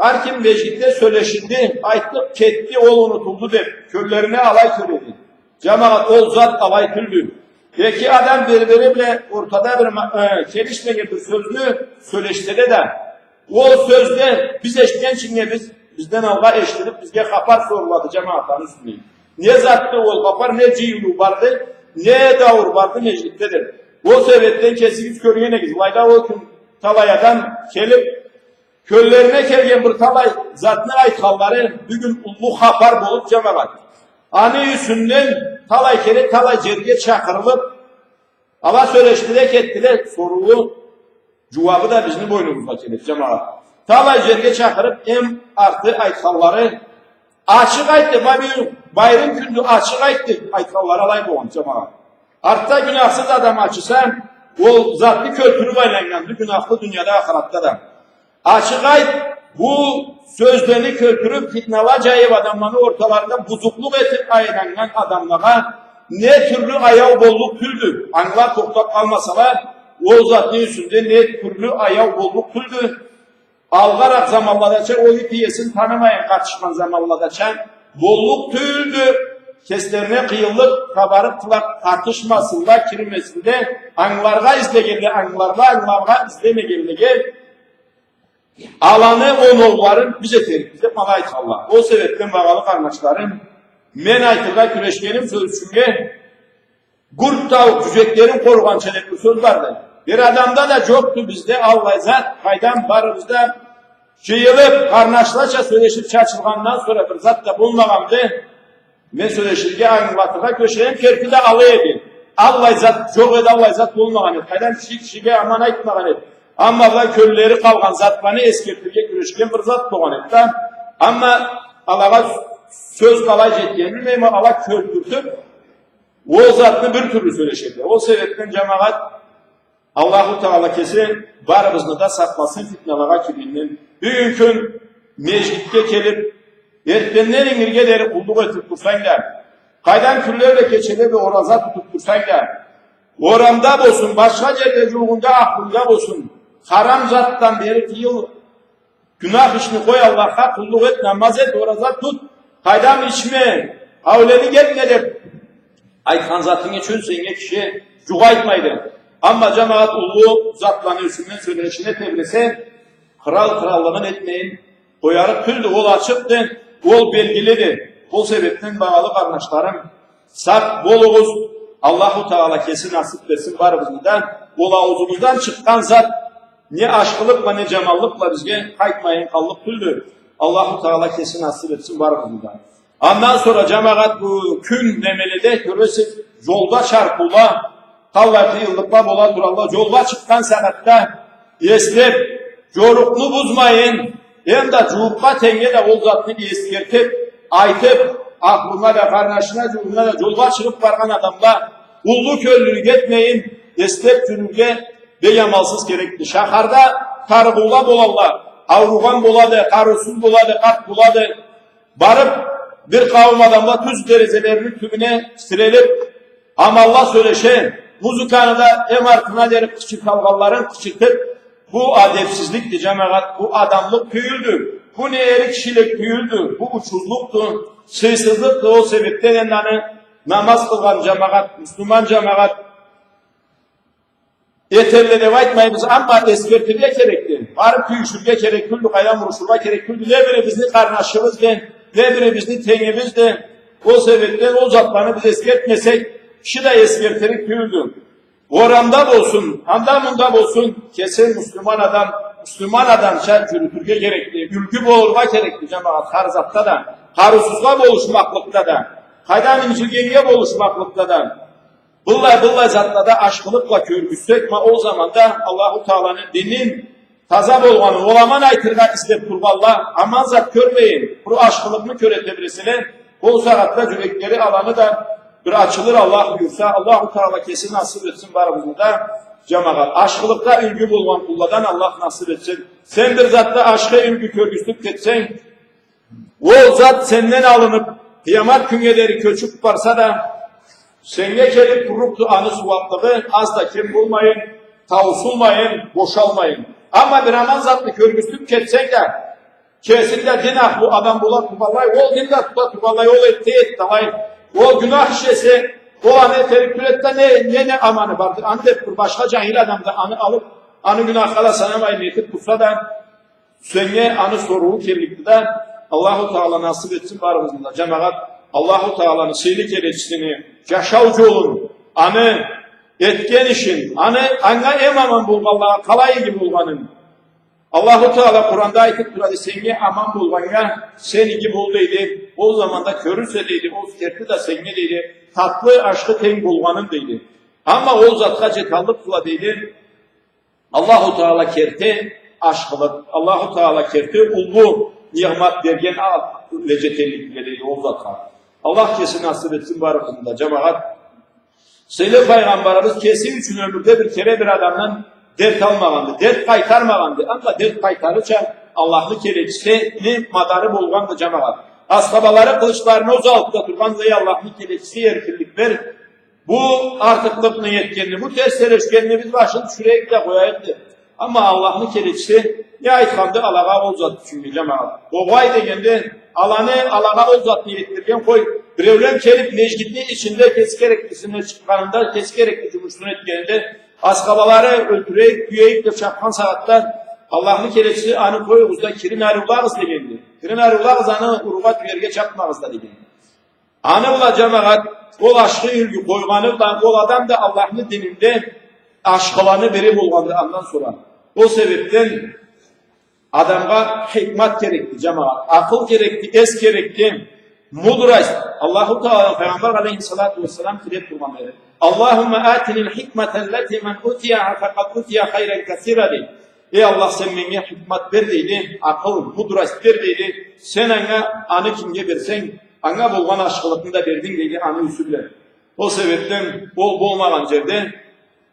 хар ким межгитде сёлешинди, айтдыкъ, кетди, ол унутулду деб, кёллерине алай кёреди. Джамагъат, ол зат алай тюлдю. Эки адам бир-бири бла ортада бир ма-, э, келишмеген бир сёзню сёлешселе да, ол сёзде биз эшитгинчиннге биз, бизден алгъа эшитилиб, бизге хапар сорулады джамагъатланы юсюнден. Не затды ол хапар, не джыйылыу барды, не даур барды межгитде деб. Ол себебден кесигиз кёрген эдигиз, былайда ол кюн талай адам келиб, кёллерине келген бир талай затны айтханлары бюгюн уллу хапар болуб, джамагъат. Аны юсюнден талай кере, талай джерге чакъырылыб, ала сёлешдиле, кетдиле, соруу, джууабы да бизни бойнубузгъа келеди, джамагъат. Талай джерге чакъырыб, эм арты айтханлары, ачыкъ айтды, ма бюгюн байрам кюндю, ачыкъ айтды, айтханлары алай болгъан, джамагъат. Артда гюнахсыз адам ачыса, ол затны кёлтюрюб айланнганды, гюнахлы дунияда, ахыратда да. Ачыкъ айт, бу сёзлени кёлтюрюб, фитнала джайыб, адамланы орталарында бузукълукъ этиб айланнган адамлагъа не тюрлю аяу боллукъ тюлдю. Ангыла тохтаб къалмасала, ол затны юсюнде не тюрлю аяу боллукъ тюлдю. Алгъаракъ заманладача, ол ит иесин танымайын къатышхан заманладача боллукъ тюлдю. Кеслерине къыйынлыкъ табарыкъдыла, къатышмасынла, кирмесинле, ангыларгъа излегенле ангыларла, ангыларгъа излемегенлеге аланы оноуларын биз этерикбиз деб ма алай айтханла. Ол себебден, багъалы къарнашларым, мен айтыргъа кюрешгеним сёз ючюннге, гурт тауукъ джюджеклерин къоругъанча деб бир сёз барды. Бир адамда да джокъду бизде аллай зат, къайдам, барыбыз да джыйылыб, къарнашлача сёлешиб чачылгъандан сора бир зат да болмагъанды. мен сёлеширге, ангылатыргъа кюреширге, керти да алай эди. Аллай зат джокъ эди, аллай зат болмагъан эди. Къайдам, киши кишиге аман айтмагъан эди. Амма былай кёллери къалгъан затланы эсгертирге кюрешген бир зат болгъан эди да. Амма алагъа сёз къалай джетгенин билмейме, ала кёлтюртюп, ол затны бир тюрлю сёлешеди. Ол себепден, джамагъат, Аллаху Таала кеси барыбызны да сакъласын фитналагъа киргенден. Бюгюн кюн межгитге келип, эртденден ингирге дери къуллукъ этип турсанг да, къайдам, кюнле бла кечеле бла ораза тутуп турсанг да, орамда болсун, башха джерде, джууугъунда, ахлунгда болсун, харам затдан бери тыйыл, гюнах ишни къой, Аллахха къуллукъ эт, намаз эт, ораза тут, къайдам, ичме, аулени гетме деп айтхан затынг ючюн сеннге киши джукъ айтмайды. Амма, джамагъат, уллу затланы юсюнден сёлешине тебресе, кърал къраллыгъын этмейин къоярыкъ тюлдю, ол ачыкъды, ол белгилиди. Ол себепден, багъалы къарнашларым, сакъ болугъуз, Аллаху Таала кеси насып этсин барыбызны да, ол аузубуздан чыкъгъан зат не ашхылыкъ бла, не джаманлыкъ бла бизге къайтмайын къаллыкъ тюлдю. Аллаху Таала кеси насып этсин барыбызны да. Андан сора, джамагъат, бу кюн немеледе кёресиз, джолда чарпыула, къаллай къыйынлыкъла бола туралла, джолгъа чыкъгъан сагъатда эслеп, джорукъну бузмайын, эм да джууукъгъа, тенгнге да ол затны эсгертип, айтып, ахлунга да, къарнашына, джууугъуна да, джолгъа чыгъып баргъан адамла уллу кёллюлюк этмейин, эслеп джюрюрге бек амалсыз керекди. Шахарда тарыгъыула болалла, ауругъан болады, къарыусуз болады, къарт болады. Барып, бир къауум адамла тюз терезелерини тюбюне тирелип, аманла сёлеше, музыканы да эм артына дери къычырталгъанларын къычыртып, бу адепсизликди, джамагъат, бу адамлыкъ тюйюлдю, бу не эри кишилик тюйюлдю, бу учузлукъду, сыйсызлыкъды. Ол себепден энди аны намаз къылгъан джамагъат, муслиман джамагъат, этелле деп айтмайбыз, амма эсгертирге керекди. Барып кюйюшюрге керек тюлдю, къайдам, урушургъа керек тюлдю. Не бири бизни къарнашыбызды, не бири бизни тенгибизди. Ол себепден ол затланы биз эсгертмесек, киши да эсгертирик тюлдю. Орамда болсун, анда-мында болсун, кеси муслиман адам, муслиман адамча джюрютюрге керекди, юлгю болургъа керекди, джамагъат, хар затда да, къарыусузгъа болушмакълыкъда да, къайдам, инджилгеннге болушмакълыкъда да. Быллай, быллай затлада ашхылыкъ бла кёргюзтсек, ма ол заманда Аллаху Тааланы динин таза болгъанын, ол аман айтыргъа излеп тургъанла, аман зат кёрмейин, бир ашхылыкъны кёре тебреселе, ол сагъатда джюреклери аланы да бир ачылыр, Аллах буюрса. Аллаху Таала кеси насып этсин барыбызны да, джамагъат. Ашхылыкъда юлгю болгъан къулладан Аллах насып этсин. Сен бир затда ашхы юлгю кёргюзтюп кетсенг, ол зат сенден алынып, къыямат кюннге дери кёчюп барса да, сеннге келип турлукъду аны сууаблыгъы, аз да кем болмайын, таусулмайын, бошалмайын. Амма бир аман затны кёргюзтюп кетсенг да, кесинг да дин ахлу адам бола тургъанлай, ол дин да тута тургъанлай, ол этди, этди алай, ол гюнах иш эсе, ол аны этерик тюл эди да, не, не, не аманы барды, аны деп бир башха джахил адам да аны алып, аны гюнахха да санамайын этип турса да, сеннге аны сорууу келликди да, Аллаху Таала насып этсин барыбызны да, джамагъат, Аллаху Тааланы сыйлы келечисини джашау джолун, аны этген ишин, аны, анга эм аман болгъанлагъа къалай иги болгъанын. Аллаху Таала Къуранда айтып турады, сеннге аман болгъаннга сен иги бол, дейди. Ол заманда кёрюрсе, дейди, ол керти да сеннге, дейди, татлы ашхы тенг болгъанын, дейди. Амма ол затха джеталлыкъдыла, дейди, Аллаху Таала керти ашхылыкъ, Аллаху Таала керти уллу нигъмат берген а-, джеталлыкъдыла, дейди, ол затха. Аллах кеси насып этсин барыбызны да, джамагъат. Сыйлы Пайгъамбарыбыз кеси ючюн ёмюрде бир кере бир адамдан дерт алмагъанды, дерт къайтармагъанды. Амма дерт къайтарырча Аллахны келечисини мадары болгъанды, джамагъат. Асхабалары къылычларына узалып да тургъанды: «Эй Аллахны келечиси, эркинлик бер. Бу артыкълыкъны этгенни, бу терс сёлешгенни биз башын тюшюрейик да къояйыкъ», — деп. Амма Аллахны келечиси не айтханды алагъа ол зат ючюн, джамагъат? Огъай дегенде, аланы, алагъа ол затны этдирген, къой, биреулен келип межгитни ичинде кеси кереклисине чыкъгъанында, кеси керекли джумушун этгенинде, асхабалары: «Ёлтюрейик, кюейик», — деп чапхан сагъатда Аллахны келечиси: «Аны къоюгъуз да, кирин ариулагъыз», — дегенди. «Кирин ариулагъыз, аны уруугъа, тюерге чапмагъыз да», — дегенди. Аны бла, джамагъат, ол ашхы юлгю къойгъаны бла ол адам да Аллахны дининде ашхыланы бири болгъанды андан сора. Ол себепден адамгъа хикмат керекди, джамагъат, акъыл керекди, эс керекди. Мудрость. Аллаху Таала Пайгъамбар алейхиссалату уассалам тилеп тургъан эди. «Аллахумма атини аль-хикмата аллати ман утияха факъад утия хайран касира», — дей. Эй Аллах, сен меннге хикмат бер, дейди, акъыл, мудрость бер, дейди. Сен анга, аны кимге берсенг, анга болгъан ашхылыкъны да бердинг, дейди, аны юсю бла. Ол себепден ол болмагъан джерде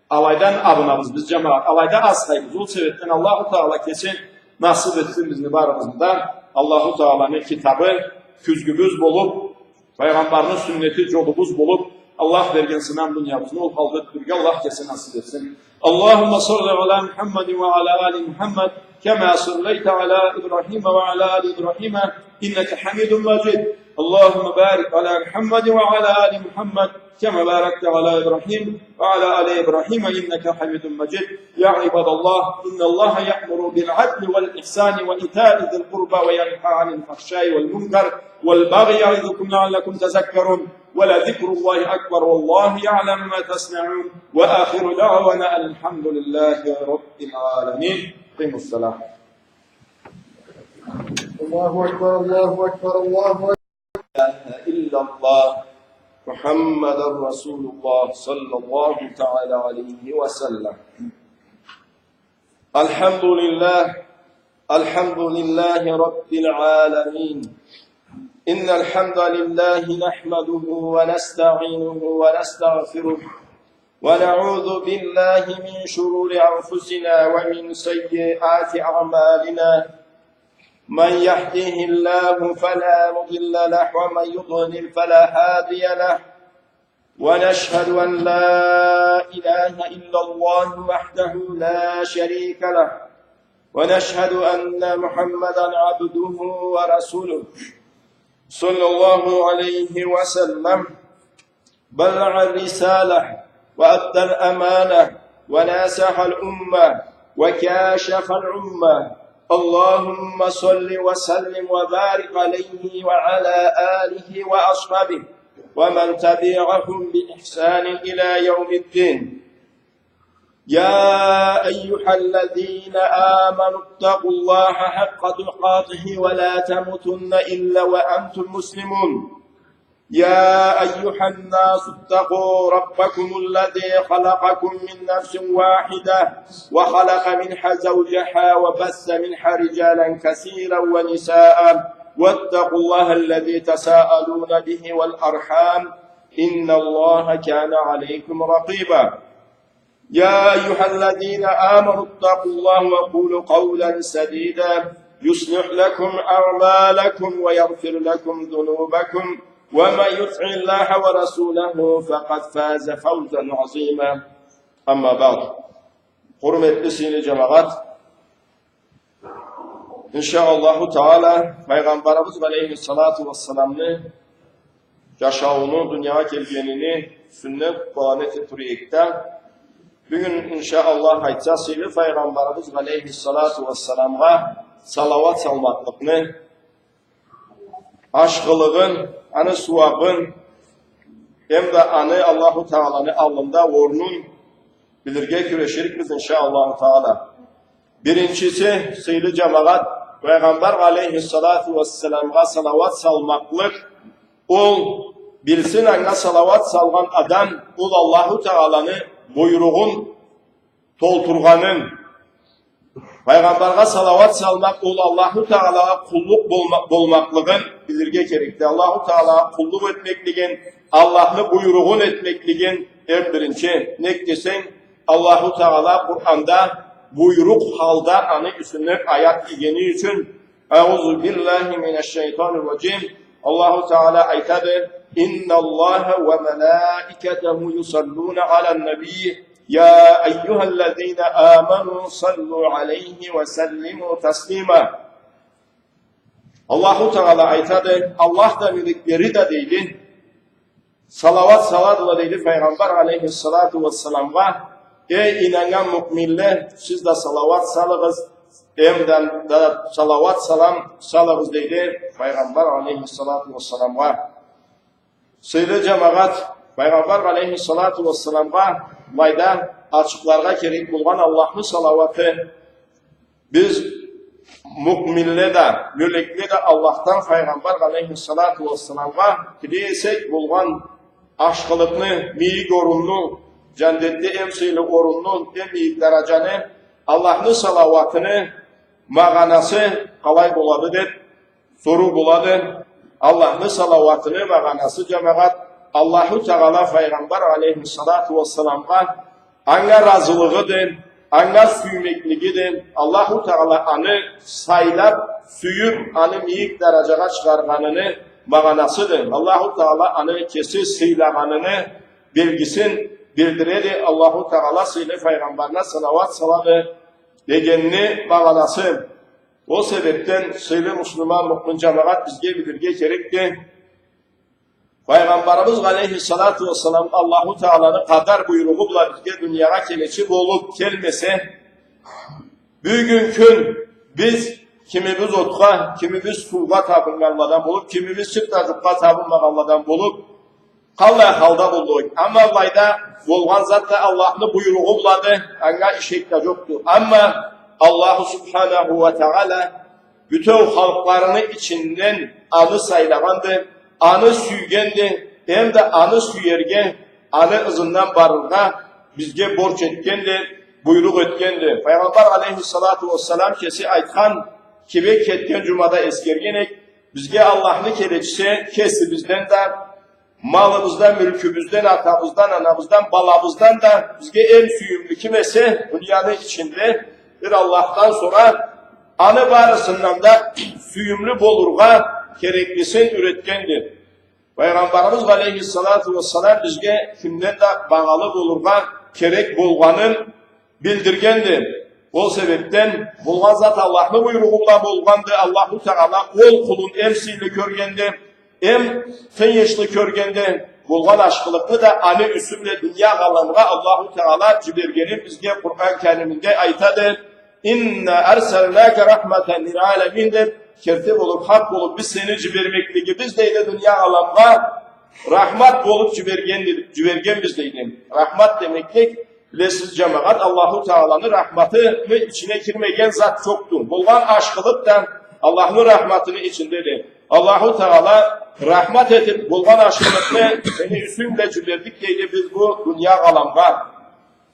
алайдан абынабыз биз, джамагъат, алайда асхайбыз. Ол себепден Аллаху Таала кеси насыб этсин бизни барыбызны да Аллаху Тааланы китабы кюзгюбюз болуб, Пайгъамбарны сюннети джолубуз болуб, Аллах берген сынам дуниябызны ол халда ётдюрюрге Аллах кеси насыб этсин. اللهم صل على محمد وعلى آل محمد كما صليت على إبراهيم وعلى آل إبراهيم إنك حميد مجيد. اللهم بارك على محمد وعلى آل محمد كما باركت على إبراهيم وعلى آل إبراهيم إنك حميد مجيد. يا عباد الله، إن الله يأمر بالعدل والإحسان وإيتاء ذي القربى وينهى عن الفحشاء والمنكر والبغي يعظكم لعلكم تذكرون. ولذكر الله أكبر والله يعلم ما تصنعون. وآخر دعوانا أن الحمد لله رب العالمين. أقيموا الصلاة. الله أكبر، الله أكبر، الله أكبر. لا إله إلا الله محمد رسول الله صلى الله تعالى عليه وسلم. الحمد لله، الحمد لله رب العالمين. إن الحمد لله نحمده ونستعينه ونستغفره، ونعوذ بالله من شرور أنفسنا ومن سيئات أعمالنا. من يهده الله فلا مضل له، ومن يضلل فلا هادي له. ونشهد أن لا إله إلا الله وحده لا شريك له، ونشهد أن محمدا عبده ورسوله، صلى الله عليه وسلم، بلغ الرسالة وأدى الأمانة وناصح الأمة وكاشف العمة. اللهم صل وسلم وبارك عليه وعلى آله وأصحابه ومن تبعهم بإحسان إلى يوم الدين. يا أيها الذين آمنوا اتقوا الله حق تقاته ولا تموتن إلا وأنتم مسلمون. يا أيها الناس اتقوا ربكم الذي خلقكم من نفس واحدة وخلق منها زوجها وبث منها رجالا كثيرا ونساء واتقوا الله الذي تساءلون به والأرحام إن الله كان عليكم رقيبا. يا أيها الذين آمنوا اتقوا الله وقولوا قولا سديدا يصلح لكم أعمالكم ويغفر لكم ذنوبكم ومن يطع الله ورسوله فقد فاز فوزا عظيما. أما بعد. Хурметли сыйлы джамагъат, иншаАллаху Таала, Пайгъамбарыбыз алейхиссалату уассаламны джашаууну, дуниягъа келгенини юсюнден хутбаланы эте турайыкъ да, бюгюн, иншаАллах, айтса, сыйлы Пайгъамбарыбыз алейхиссалату уассаламгъа салауат салмакълыкъны ашхылыгъын, аны сууабын, эм да аны Аллаху Тааланы аллында орнун билирге кюреширикбиз, иншаАллаху Таала. Биринчиси, сыйлы джамагъат, Пайгъамбар алейхиссалату уассаламгъа салауат салмакълыкъ, ол билсин, анга салауат салгъан адам, ол Аллаху Тааланы буйругъун толтургъанын, Пайгъамбаргъа салауат салмакъ, ол Аллаху Таалагъа къуллукъ болма-, болмакълыгъын билирге керекди. Аллаху Таалагъа къуллукъ этмеклигин, Аллахны буйругъун этмеклигин, эм биринчи. Нек десенг, Аллаху Таала Къуранда буйрукъ халда аны юсюнден аят ийгени ючюн, أعوذ بالله من الشيطان الرجيم. Аллаху Таала айтады: إن الله وملائكته يصلون على النبي يا أيها الذين آمنوا صلوا عليه وسلموا تسليما. Аллаху Таала айтады, Аллах да, мелеклери да, дейди, салауат саладыла, дейди, Пайгъамбар алейхиссалату уассаламгъа. Эй, ийнаннган муъминле, сиз да салауат салыгъыз, эм да, да салауат салам салыгъыз, дейди, Пайгъамбар алейхиссалату уассаламгъа. Сыйлы джамагъат, Пайгъамбар алейхиссалату уассаламгъа былайда ачыкъларгъа керек болгъан Аллахны салауаты. Биз муъминле да, мёлекле да Аллахдан Файгъамбар алейхиссалату уассаламгъа тилей эсек, болгъан ашхылыкъны, мийик орунну, жаннетде эм сыйлы орунну, эм мийик даражаны, Аллахны салауатыны магъанасы къалай болады деп соруу болады. Аллахны салауатыны магъанасы, жамагъат, Аллаху Тагъала Файгъамбар алейхиссалату уассаламгъа анга разылыгъыды, анга сюймеклигиди. Аллаху Тагъала аны сайлап, сюйюп, аны мийик даражагъа чыгъаргъаныны магъанасыды. Аллаху Тагъала аны кеси сыйлагъаныны белгисин билдиреди. Аллаху Тагъала сыйлы Файгъамбарына салауат салады дегенни магъанасы. Ол себепден, сыйлы муслиман, муъмин жамагъат, бизге билирге керекди. Файгъамбарыбыз алейхиссалату уассалам Аллаху Тагъаланы къадар буйругъу бла бизге дуниягъа келечи болуп келмесе, бюгюн кюн биз кимибиз отха, кимибиз суугъа табыннганладан болуп, кимибиз чырт да жукъгъа табынмагъанладан болуп, къаллай халда боллукъ эдик. Амма былайда болгъан зат да Аллахны буйругъу блады, анга ишек да жокъду. Амма Аллаху субханаху уа тагъала бютеу халкъларыны ичинден аны сайлагъанды, аны сюйгенди, эм да аны сюерге, аны ызындан барыргъа бизге борч этгенди, буйрукъ этгенди. Файгъамбар алейхиссалату уассалам кеси айтхан кибик, кетген жумада эсгерген эдик, бизге Аллахны келечиси кесибизден да, малыбыздан, мюлкюбюзден, атабыздан, анабыздан, балабыздан да бизге эм сюйюмлю ким эсе дунияны ичинде бир Аллахдан сора, аны барысындан да сюйюмлю болургъа кереклисин юретгенди. Файгъамбарыбыз алейхиссалату уассалам бизге кимден да багъалы болургъа керек болгъанын билдиргенди. Ол себепден болгъан зат Аллахны буйругъу бла болгъанды. Аллаху Тагъала ол къулун эм сыйлы кёргенди, эм тыйыншлы кёргенди. Болгъан ашхылыкъны да аны юсю бла дуния аламгъа Аллаху Тагъала жибергенин бизге Къуран Кариминде айтады. «Инна арсалнака рахматан лил аламин», — деп, керти болуп, хакъ болуп, биз сени жибермеклигибиз, дейди, дуния аламгъа рахмат болуп жиберген, жибергенбиз, дейди. Рахмат демеклик, билесиз, жамагъат, Аллаху Тагъаланы рахматыны ичине кирмеген зат жокъду. Болгъан ашхылыкъ да Аллахны рахматыны ичиндеди. Аллаху Тагъала рахмат этип, болгъан ашхылыкъны сени юсюнг бла жибердик, дейди, биз бу дуния аламгъа.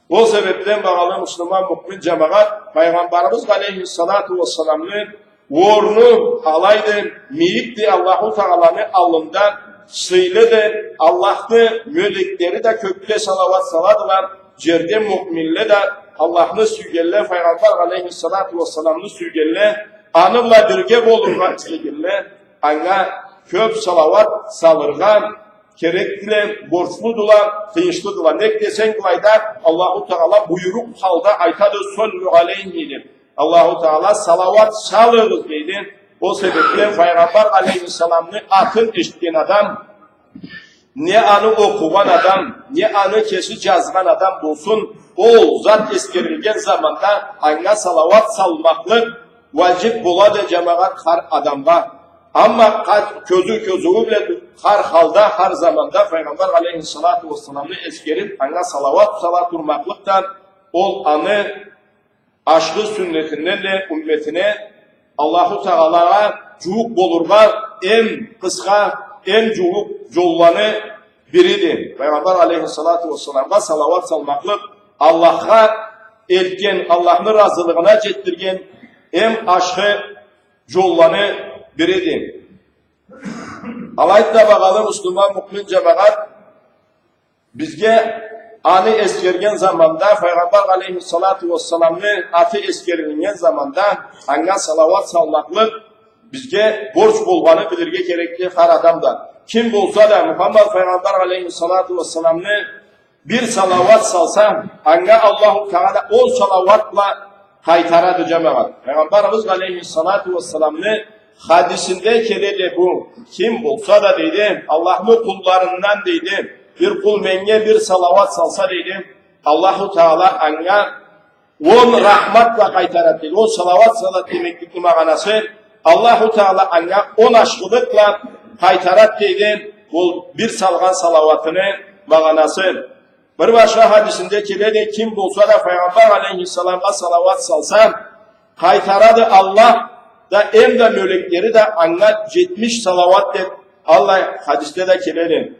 Ол себепден, багъалы муслиман, муъмин жамагъат, Файгъамбарыбыз алейхиссалату уассаламны орну алайды, мийикди Аллаху Тагъаланы аллында, сыйлыды. Аллахны мёлеклери да кёкде салауат саладыла, жерде муъминле да, Аллахны сюйгенле, Файгъамбар алейхиссалату уассаламны сюйгенле, аны бла бирге болургъа излегенле, анга кёп салауат салыргъа керекдиле, борчлудула, тыйыншлыдыла. Нек десенг, былайда Аллаху Тагъала буйрукъ халда айтады, «Саллу алейхи», деп. Аллаху Тагъала, «Салауат салыгъыз», дейди. Ол себепден Файгъамбар алейхиссаламны атын эшитген адам, не аны окъугъан адам, не аны кеси жазгъан адам болсун, ол зат эсгерилген заманда анга салауат салмакълыкъ важип болады, жамагъат, хар адамгъа. Амма къа-, кёзюу кёзюую бла хар халда, хар заманда Файгъамбар алейхиссалату уассаламны эсгерип, анга салауат сала турмакълыкъ да, ол аны ашхы сюннетинденди, умметине, Аллаху Тагъалагъа жууукъ болургъа эм къысха, эм жууукъ жолланы бириди. Файгъамбар алейхиссалату уассаламгъа салауат салмакълыкъ Аллахха элтген, Аллахны разылыгъына жетдирген эм ашхы жолланы бириди. Алайды да, багъалы муслиман, муъмин жамагъат, бизге аны эсгерген заманда, Файгъамбар алейхиссалату уассаламны аты эсгерилген заманда, анга салауат салмакълыкъ бизге борч болгъаны билирге керекди хар адам да. Ким болса да, Мухаммад Файгъамбар алейхиссалату уассаламны бир салауат салса, анга Аллаху Тагъала ол салауат бла къайтарады, жамагъат. Файгъамбарыбыз алейхиссалату уассаламны хадисинде келеди бу. Ким болса да, дейди, Аллахны къулларындан, дейди, бир къул менге бир салауат салса, дейди, Аллаху Тагъала анга он рахмат бла къайтарат, дейди. Он салауат салат демекликни магъанасы, Аллаху Тагъала анга он ашхылыкъ бла къайтарат, дейди. Ол бир салгъан салауатыны магъанасы. Бир башха хадисинде келеди, ким болса да Файгъамбар алейхиссаламгъа салауат салса, къайтарады Аллах да, эм да мёлеклери да анга джетмиш салауат деб, аллай хадисде да келеди.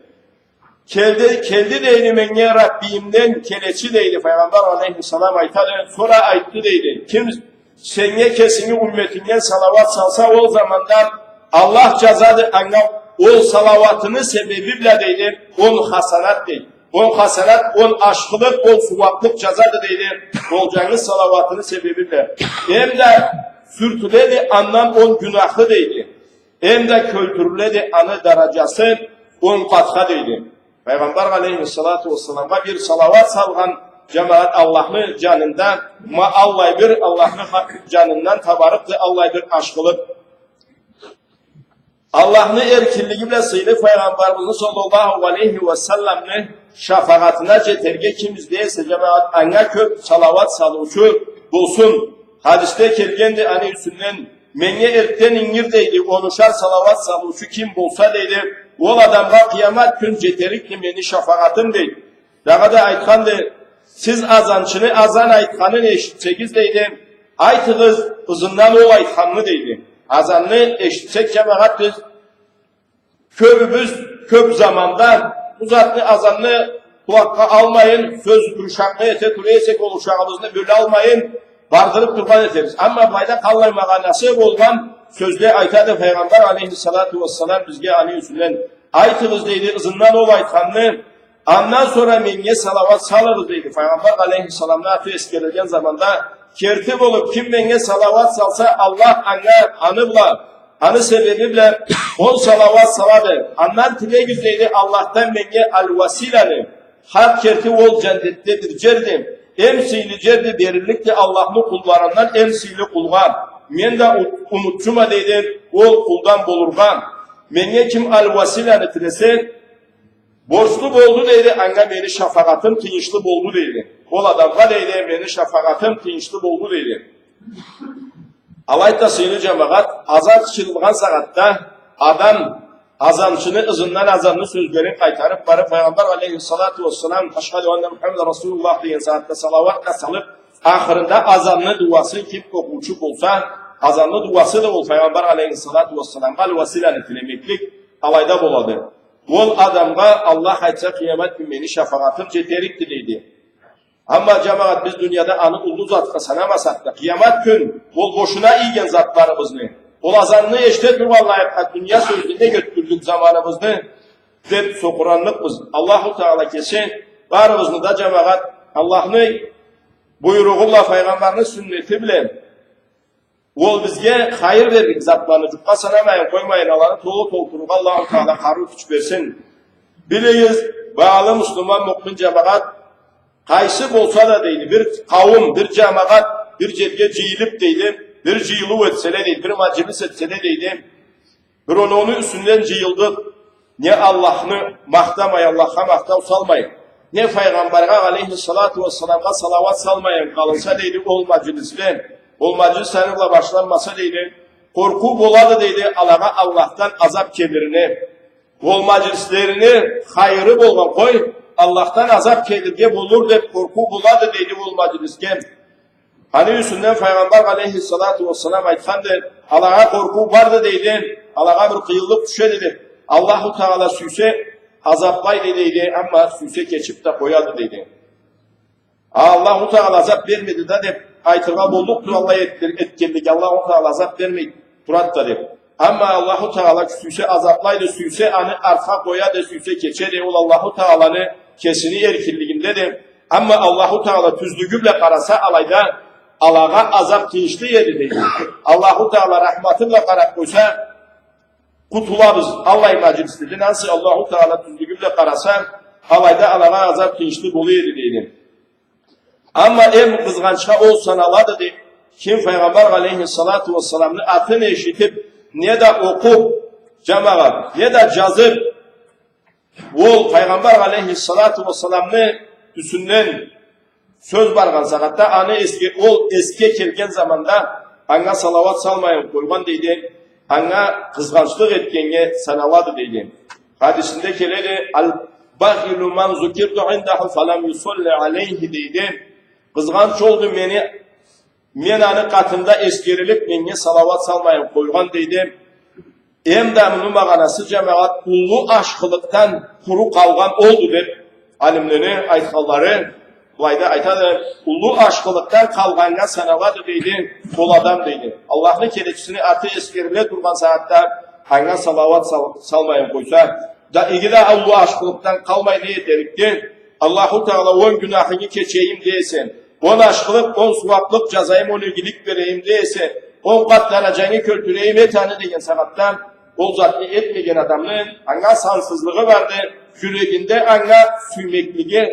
Келди, келди, дейди, меннге Раббийимден келечи, дейди, Файгъамбар алейхиссалам айтады. Сора айтды, дейди, ким сеннге кесинги умметингден салауат салса, ол заманда Аллах джазады анга ол салауатыны себеби бла, дейди, он хасанат, дейди. Он хасанат, он ашхылыкъ, он сууаблыкъ джазады, дейди, ол джангыз салауатыны себеби бла. Эм да сюртюледи андан он гюнахы, дейди. Эм да кёлтюрюледи аны дараджасы он къатха, дейди. Файгъамбар алейхиссалату уассаламгъа бир салауат салгъан джамагъат Аллахны джанында, ма аллай бир Аллахны ха-, джанындан табарыкъды аллай бир ашхылыкъ. Аллахны эркинлиги бла сыйлы Файгъамбарыбызны саллаллаху алейхи уа салламны шафагъатына джетерге ким излей эсе, джамагъат, анга кёб салауат салыучу болсун. Хадисде келгенди аны юсюнден, меннге эртден ингир, дейди, онушар салауат салыучу ким болса, дейди, ол адамгъа къыямат кюн джетерикди мени шафагъатым, дейди. Дагъыда айтханды, сиз азанчыны азан айтханын эшитсегиз, дейди, айтыгъыз ызындан ол айтханны, дейди. Азанны эшитсек, джамагъат, биз кёбюбюз кёб заманда бу затны, азанны къулакъгъа алмайын, сёз ушакъны эте тура эсек, ол ушагъыбызны бёлалмайын, бардырыб тургъан этербиз. Амма былайда къаллай магъанасы болгъан сёзле айтады Файгъамбар алейхиссалату уассалам бизге аны юсюнден. Айтыгъыз, дейди, ызындан ол айтханны, андан сора меннге салауат салыгъыз, дейди. Файгъамбар алейхиссаламны аты эсгерилген заманда, керти болуб, ким меннге салауат салса, Аллах анга, аны бла, аны себеби бла он салауат салады. Андан тилегиз, дейди, Аллахдан меннге аль-василаны. Хакъ керти ол джандетде бир джерди. Эм сыйлы джерди, берилликди Аллахны къулларындан эм сыйлы къулгъа. Мен да у-, умутчума, дейди, ол къулдан болургъа. Меннге ким аль-василаны тилесе, борчлу болду, дейди, анга мени шафагъатым тыйыншлы болду, дейди. Ол адамгъа, дейди, мени шафагъатым тыйыншлы болду, дейди. Алайды да, сыйлы джамагъат, азан къычырылгъан сагъатда адам азанчыны ызындан азанны сёзлерин къайтарыб барыб, Файгъамбар алейхиссалату уассалам, «Ашхаду анна Мухаммадан Расулуллах» деген сагъатда салауат да салыб, ахырында азанны дууасын ким окъуучу болса, азанны дууасы да ол Файгъамбар алейхиссалату уассаламгъа аль-василаны тилемеклик алайда болады. Ол адамгъа Аллах айтса, къыямат кюн мени шафагъатым джетерикди, дейди. Амма, джамагъат, биз дунияда аны уллу затха санамасакъ да, къыямат кюн ол бошуна ийген затларыбызны, ол азанны эшите тургъанлайыкъгъа дуния сёзню нек ётдюрдюк заманыбызны, деб сокъуранлыкъбыз. Аллаху Таала кеси барыбызны да, джамагъат, Аллахны буйругъу бла, Файгъамбарны сюннети бла, ол бизге хайыр берлик затланы джукъгъа санамайын, къоймайын, аланы толу толтурургъа Аллаху Таала къарыу, кюч берсин. Билигиз, багъалы муслиман, муъмин джамагъат, къайсы болса да, дейди, бир къауум, бир джамагъат бир джерге джыйылыб, дейди, бир джыйылыу этселе, дейди, бир маджлис этселе, дейди, бир оноуну юсюнден джыйылдыкъ. Не Аллахны махтамай, Аллахха махтау салмай, не Файгъамбаргъа алейхиссалату уассаламгъа салауат салмайын къалынса, дейди, ол маджлисде, ол маджлис аны бла башланмаса, дейди, къоркъуу болады, дейди, алагъа Аллахдан азаб келирине. Ол маджлислерини хайыры болгъан, къой, Аллахдан азаб келирге болур деб къоркъуу болады, дейди, ол маджлисге. Аны юсюнден Файгъамбар алейхиссалату уассалам айтханды, алагъа къоркъуу барды, дейди, алагъа бир къыйынлыкъ тюшеди деб. Аллаху Таала сюйсе азаблайды, дейди, амма сюйсе кечиб да къояды, дейди. А, Аллаху Таала азаб бермеди да деб айтыргъа боллукъду, алай эт-, этгенлиги, Аллаху Таала азаб бермей турады да деб. Амма Аллаху Таала сюйсе азаблайды, сюйсе аны артха къояды, сюйсе кечеди. Ол Аллаху Тааланы кесини эркинлигиндеди. Амма Аллаху Таала тюзлюгю бла къараса, алайда алагъа азаб тыйыншлы эди, дейди. Аллаху Таала рахматы бла къараб къойса, къутулабыз аллай маджлиследен. Ансы Аллаху Таала тюзлюгю бла къараса, алайда алагъа азаб тыйыншлы бола эди, дейди. Амма эм къызгъанчха ол саналады, дейди, ким Файгъамбар алейхиссалату уассаламны атын эшитиб, не да окъуб, джамагъат, не да джазыб, ол Файгъамбар алейхиссалату уассаламны юсюнден сёз баргъан сагъатда, аны эсге, ол эсге келген заманда анга салауат салмайын къойгъан, дейди, анга къызгъанчлыкъ этгеннге саналады, дейди. Хадисинде келеди, «Аль-бахилу ман зукирту индаху фалам юсалли алейхи», дейди. Къызгъанч олду мени мен аны къатында эсгерилип, меннге салауат салмайын къойгъан, дейди. Эм да муну магъанасы, джамагъат, уллу ашхылыкъдан къуру къалгъан олду, деп, алимлени айтханлары, былайда айтады, уллу ашхылыкъдан къалгъаннга саналады, дейди, ол адам, дейди. Аллахны келечисини аты эсгериле тургъан сагъатда анга салауат сал-, салмайын къойса, да, иги да уллу ашхылыкъдан къалмай, не этерикди? Аллаху Таала он гюнахынгы кечейим дей эсе, он ашхылыкъ, он сууаблыкъ джазайым, он игилик берейим дей эсе, он къат дараджангы кёлтюрейим, эт аны деген сагъатда, ол затны этмеген адамны анга сансызлыгъы барды, джюрегинде анга сюймеклиги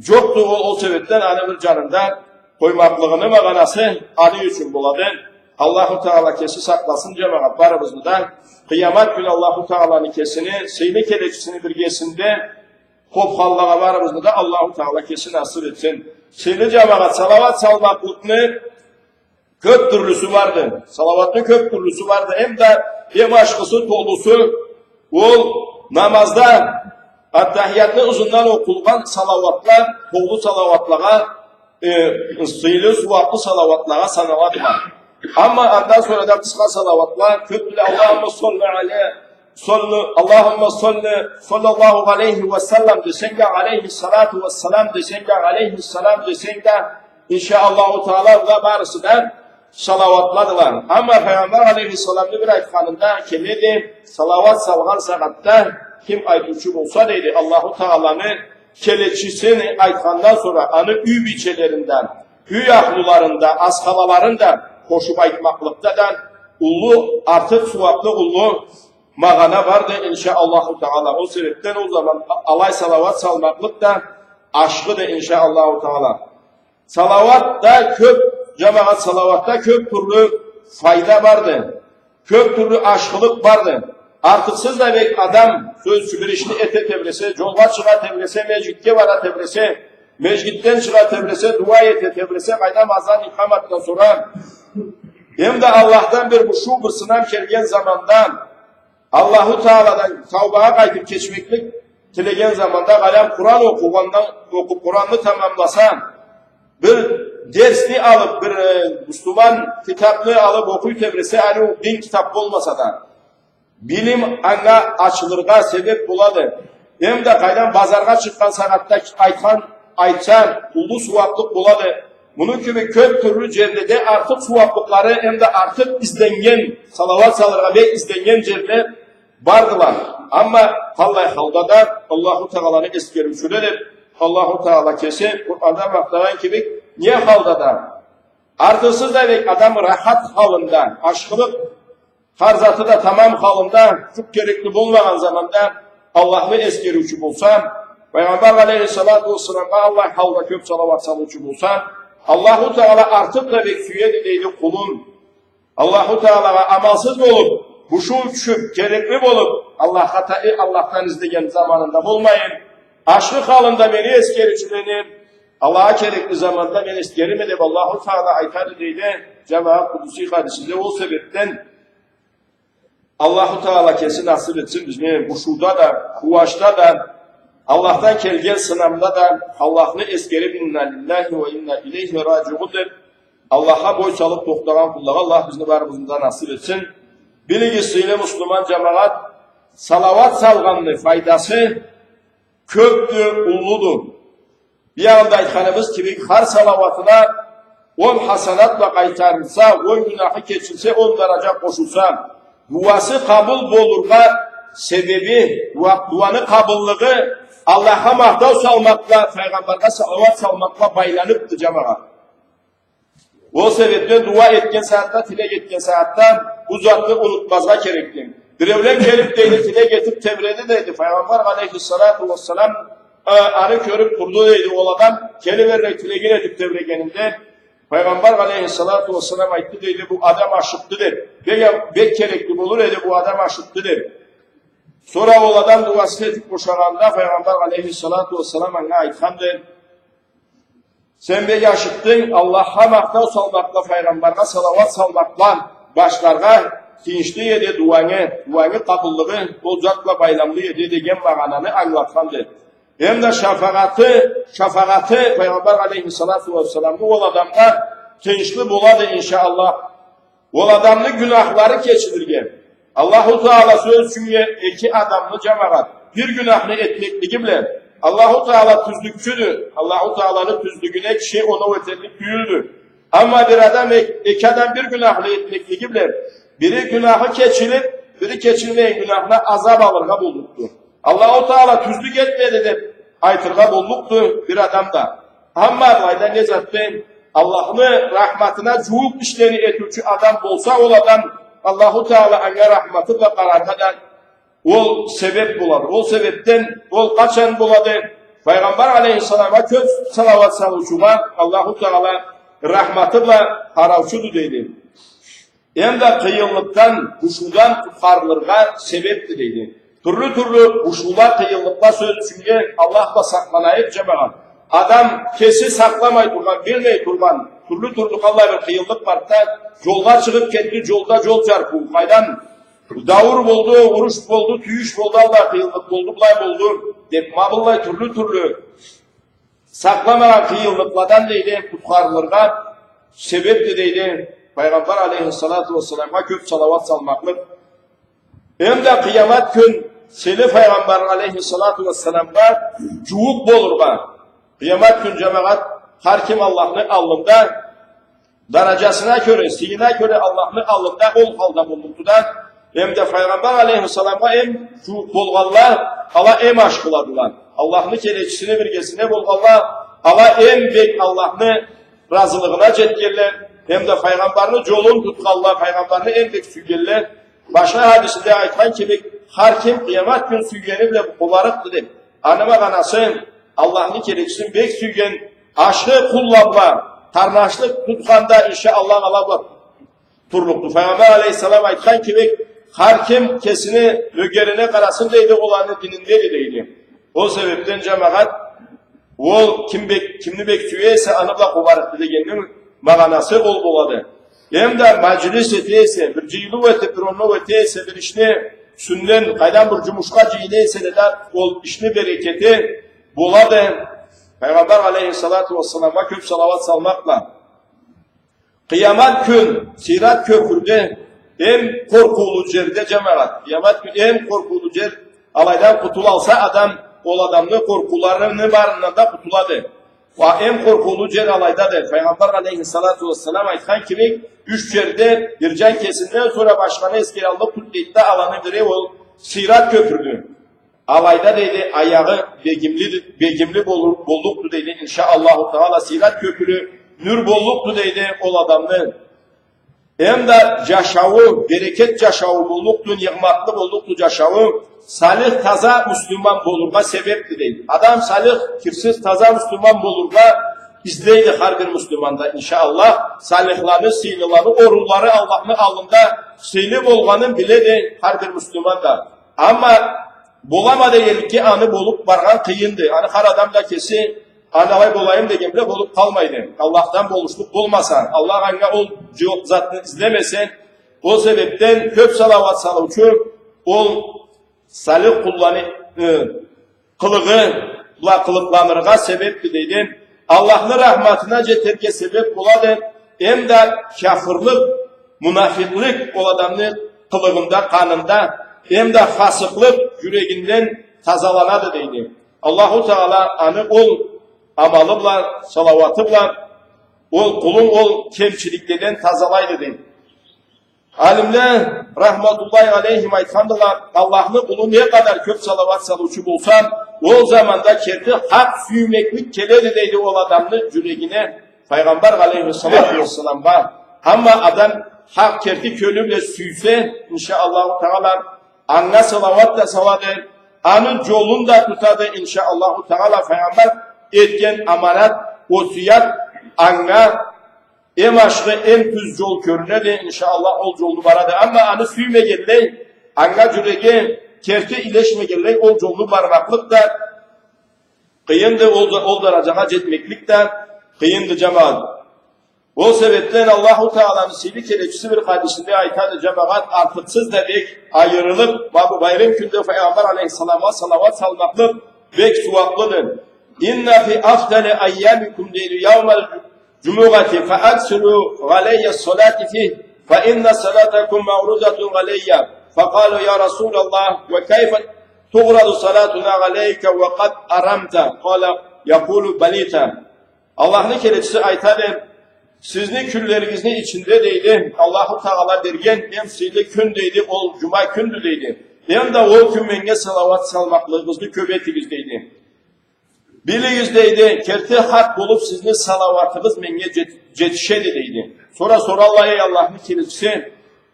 джокъду. Ол, ол себепден аны бир джанында къоймакълыгъыны магъанасы аны ючюн болады. Аллаху Таала кеси сакъласын, джамагъат, барыбызны да. Къыямат кюн Аллаху Тааланы кесини, сыйлы келечисини биргесинде къопханлагъа барыбызны да Аллаху Таала кеси насып этсин. Сыйлы джамагъат, салауат салмакълыкъны кёп тюрлюсю барды. Салауатны кёп тюрлюсю барды. Эм да эм ашхысы, толусу, ол намазда аттахиятны ызындан окъулгъан салауатла, толу салауатлагъа, э, сыйлы, сууаблы салауатлагъа саналадыла. Амма андан сора да къысха салауатла кёпдюле. Аллахумма салли аля, салли, Аллахумма салли, саллаллаху алейхи ва саллам десенг да, алейхиссалату вассалам десенг да, алейхиссалам десенг да, иншаАллаху Таала, была барысы да салауатладыла. Амма Пайгъамбар алейхиссаламны бир айтханында келеди, салауат салгъан сагъатда ким айтыучу болса, дейди, Аллаху Тааланы келечисини айтхандан сора аны юй бийчелерин да, юй ахлуларын да, асхабаларын да къошуп айтмакълыкъда да уллу, артыкъ сууаблы, уллу магъана барды, иншаАллаху Таала. Ол себепден ол заман алай салауат салмакълыкъ да ашхыды, иншаАллаху Таала. Салауатда кёп, джамагъат, салауатда кёп тюрлю файда барды. Кёп тюрлю ашхылыкъ барды. Артыкъсыз да бек адам, сёз ючюн, бир ишни эте тебресе, джолгъа чыгъа тебресе, межгитге бара тебресе, межгитден чыгъа тебресе, дуа эте тебресе, къайдам, азан, икъаматдан сора. Эм да Аллахдан бир бушуу, бир сынам келген заманда, Аллаху Тааладан таубагъа къайтып кечмеклик тилеген заманда, къайдам, Къуран окъугъандан, окъуп, Къуранны тамамласа, бир дерсни алып, бир, э, муслиман китапны алып окъуй тебресе, али ол дин китап болмаса да, билим анга ачылыргъа себеп болады. Эм да, къайдам, базаргъа чыкъгъан сагъатда айтхан, айтса, уллу сууаблыкъ болады. Муну кибик кёп тюрлю джерледе артыкъ сууаблыкълары, эм да артыкъ изленнген, салауат салыргъа бек изленнген джерле бардыла. Амма къаллай халда да Аллаху Тааланы эсгериучюле деп, Аллаху Таала кеси Къуранда махтагъан кибик, не халда да, артыкъсыз да бек адам рахат халында, ашхылыкъ, хар заты да тамам халында, джукъ керекли болмагъан заманда Аллахны эсгериучю болса, Пайгъамбар алейхиссалату уассаламгъа аллай халда кёп салауат салыучу болса, Аллаху Таала артыкъ да бек сюеди, дейди, къулун. Аллаху Таалагъа амалсыз болуп, бушуу тюшюп, керекли болуп, Аллахха та-, э, Аллахдан излеген заманында болмайын, ашхы халында мени эсгериучюлени Аллахха керекли заманда мен эсгериме деп Аллаху Таала айтады, дейди, джамагъат, къудусий хадисинде. Ол себепден Аллаху Таала кеси насып этсин бизни бушууда да, къууанчда да, Аллахдан келген сынамда да Аллахны эсгерип, «Инна лиллахи ва инна илейхи раджиун» деп, Аллахха бой салып тохтагъан къуллагъа Аллах бизни барыбызны да насып этсин. Билигиз, сыйлы муслиман джамагъат, салауат салгъанны файдасы кёпдю, уллуду. Биягъында айтханыбыз кибик, хар салауатына он хасанат бла къайтарылса, он гюнахы кечилсе, он дараджа къошулса, дуасы къабыл болургъа себеби, дуа-, дуаны къабыллыгъы Аллахха махтау салмакъ бла, Файгъамбаргъа салауат салмакъ бла байланыпды, джамагъат. Ол себепден дуа этген сагъатда, тилек этген сагъатда бу затны унутмазгъа керекди. Биреулен келип, дейди, тилек этип тебреди, дейди. Файгъамбар алейхиссалату уассалам, э, аны кёрюп турду, дейди. Ол адам келиб эрлай тилегин этип тебрегенинде, Файгъамбар алейхиссалату уассалам айтды, дейди, бу адам ашыкъды, деп. Бек, бек керекли болур эди, бу адам ашыкъды, деп. Сора ол адам дуасын этип бошагъанда, Файгъамбар алейхиссалату уассалам анга айтханды: Сен бек ашыкъдынг, Аллахха махтау салмакъ бла, Файгъамбаргъа салауат салмакъ бла башларгъа, тынчлы эди дуангы, дуангы къабыллыгъы ол зат бла байламлы эди деген магъананы ангылатханды. Эм да шафагъаты, шафагъаты Файгъамбар алейхиссалату уассаламны ол адамгъа тынчлы болады, иншаАллах. Ол адамны гюнахлары кечилирге. Аллаху Таала, сёз ючюннге, эки адамны, джамагъат, бир гюнахны этмеклиги бла, Аллаху Таала тюзлюкчюдю. Аллаху Тааланы тюзлюгюне киши оноу этерлик тюйюлдю. Амма бир адам, эк-, эки адам бир гюнахны этмеклиги бла, бири гюнахы кечилиб, бири кечилмеген гюнахына азаб алыргъа боллукъду. Аллаху Таала тюзлюк этмеди деб айтыргъа боллукъду бир адам да. Амма былайда не затды? Аллахны рахматына джууукъ ишлени этиучю адам болса, ол адам, Аллаху Таала анга рахматы бла къараргъа да ол себеб болады. Ол себебден ол къачан болады? Файгъамбар алейхиссаламгъа кёб салауат салыучугъа Аллаху Таала рахматы бла къараучуду, дейди. Эм да къыйынлыкъдан, бушуудан къутхарылыргъа себебди, дейди. Тюрлю-тюрлю бушуула, къыйынлыкъла, сёз ючюннге, Аллах бла сакъланайыкъ, джамагъат. Адам кеси сакъламай тургъан, билмей тургъан, тюрлю-тюрлю къаллай бир къыйынлыкъ барды да, джолгъа чыгъыб кетди, джолда джол чарпыу. Къайдан? Дауур болду, уруш болду, тюйюш болду, аллай къыйынлыкъ болду, былай болду деб, ма быллай тюрлю-тюрлю сакъламагъан къыйынлыкъладан, дейди, къутхарылыргъа себебди, дейди, Файгъамбар алейхиссалату уассаламгъа кёб салауат салмакълыкъ. Эм да къыямат кюн сыйлы Файгъамбар алейхиссалату уассаламгъа джууукъ болургъа. Къыямат кюн, джамагъат, хар ким Аллахны аллында дараджасына кёре, сыйына кёре Аллахны аллында ол халда боллукъду да, эм да Файгъамбар алейхиссаламгъа эм джууукъ болгъанла, ала эм ашхыладыла. Аллахны келечисини биргесине болгъанла, ала эм бек Аллахны разылыгъына джетгенле, эм да Файгъамбарны джолун тутханла, Файгъамбарны эм бек сюйгенле. Башха хадисинде айтхан кибик, хар ким къыямат кюн сюйгени бла къобарыкъды деб. Аны магъанасы, Аллахны келечисин бек сюйген ашхы къулла бла къарнашлыкъ тутханда, иншаАллах, ала бла турлукъду. Файгъамбар алейхиссалам айтхан кибик, хар ким кесини нёгерине къарасын, дейди, ол аны дининде эди, дейди. Ол себебден, джамагъат, ол ким бек, кимни бек сюе эсе, аны бла къобарыкъды дегенни магъанасы ол болады. Эм да маджлис эте эсе, бир джыйылыу этиб, бир оноу эте эсе, бир ишни юсюнден, къайдан бир джумушха джыйыла эселе да, ол ишни берекети болады. Файгъамбар алейхиссалату уассаламгъа кёб салауат салмакъ бла. Къыямат кюн Сират кёпюрде, эм къоркъуулу джерде, джамагъат. Къыямат кюн эм къоркъуулу джер, алайдан къутулалса адам, ол адамны къоркъууларыны барындан да къутулады. Ва эм къоркъуулу джер алайдады. Файгъамбар алейхиссалату уассалам айтхан кибик, юч джерде бир джан кесинден сора башханы эсгераллыкъ тюлдю, дейди да, аланы бири ол Сират кёпюрдю. Алайда, дейди, аягъы бегимли, бегимли болур, боллукъду, дейди. ИншаАллаху Таала, Сират кёпюрю нюр боллукъду, дейди, ол адамны. Эм да джашауу, берекет джашауу боллукъду, нигъматлы боллукъду джашауу. Салих, таза муслиман болургъа себебди, дейди. Адам салих, кирсиз, таза муслиман болургъа излейди хар бир муслиман да, иншаАллах. Салихланы, сыйлыланы орунлары Аллахны аллында сыйлы болгъанын биледи хар бир муслиман да. Амма болама дегенликге, аны болуб баргъан къыйынды. Аны хар адам да кеси, аны алай болайым деген бла болуб къалмайды. Аллахдан болушлукъ болмаса, Аллах анга ол джо-, затны излемесе, ол себебден кёб салауат салыучу ол салих къулланы, э, къылыгъы бла къылыкъланыргъа себебди, дейди. Аллахны рахматына джетерге себеб болады. Эм да кяфырлыкъ, мунафикълик ол адамны къылыгъында, къанында, эм да фасыкълыкъ джюрегинден тазаланады, дейди. Аллаху Таала аны ол амалы бла, салауаты бла ол къулун ол кемчиликледен тазалайды, дейди. Алимле, рахматуллахи алейхим, айтхандыла, Аллахны къулу не къадар кёб салауат салыучу болса, ол заманда керти хакъ сюймеклик келеди, дейди, ол адамны джюрегине, Файгъамбар алейхиссалату уассаламгъа. Амма адам хакъ керти кёлю бла сюйсе, иншаАллаху Таала, анга салауат да салады, аны джолун да тутады, иншаАллаху Таала, Файгъамбар этген аманат, осуят анга эм ашхы, эм тюз джол кёрюнеди, иншаАллах, ол джолну барады. Амма аны сюймегенлей, анга джюреги керти илешмегенлей, ол джолну бармакълыкъ да къыйынды, ол да, ол дараджагъа джетмеклик да къыйынды, джамагъат. Ол себебден Аллаху Тааланы сыйлы келечиси бир хадисинде айтады, джамагъат, артыкъсыз да бек айырылыб, ма бу байрам кюнде Файгъамбар алейхиссаламгъа салауат салмакълыкъ бек сууаблыды. «Инна фи афдали айямикум», дейди, «яумал الجمعة فأكثروا علي الصلاة فيه، فإن صلاتكم معروضة علي. فقالوا: يا رسول الله، وكيف تعرض صلاتنا عليك وقد أرمت؟ قال: يقول: بليت. Аллахны келечиси айтады: сизни кюнлеригизни ичинде, дейди, Аллаху Тагъала берген эм сыйлы кюн, дейди, ол джума кюндю, дейди. Эм да ол кюн меннге салауат салмакълыгъыгъызны кёб этигиз, дейди. Билигиз, дейди, керти хакъ болуб сизни салауатыгъыз меннге джет-, джетишеди, дейди. Сора соралла: эй Аллахны келечиси,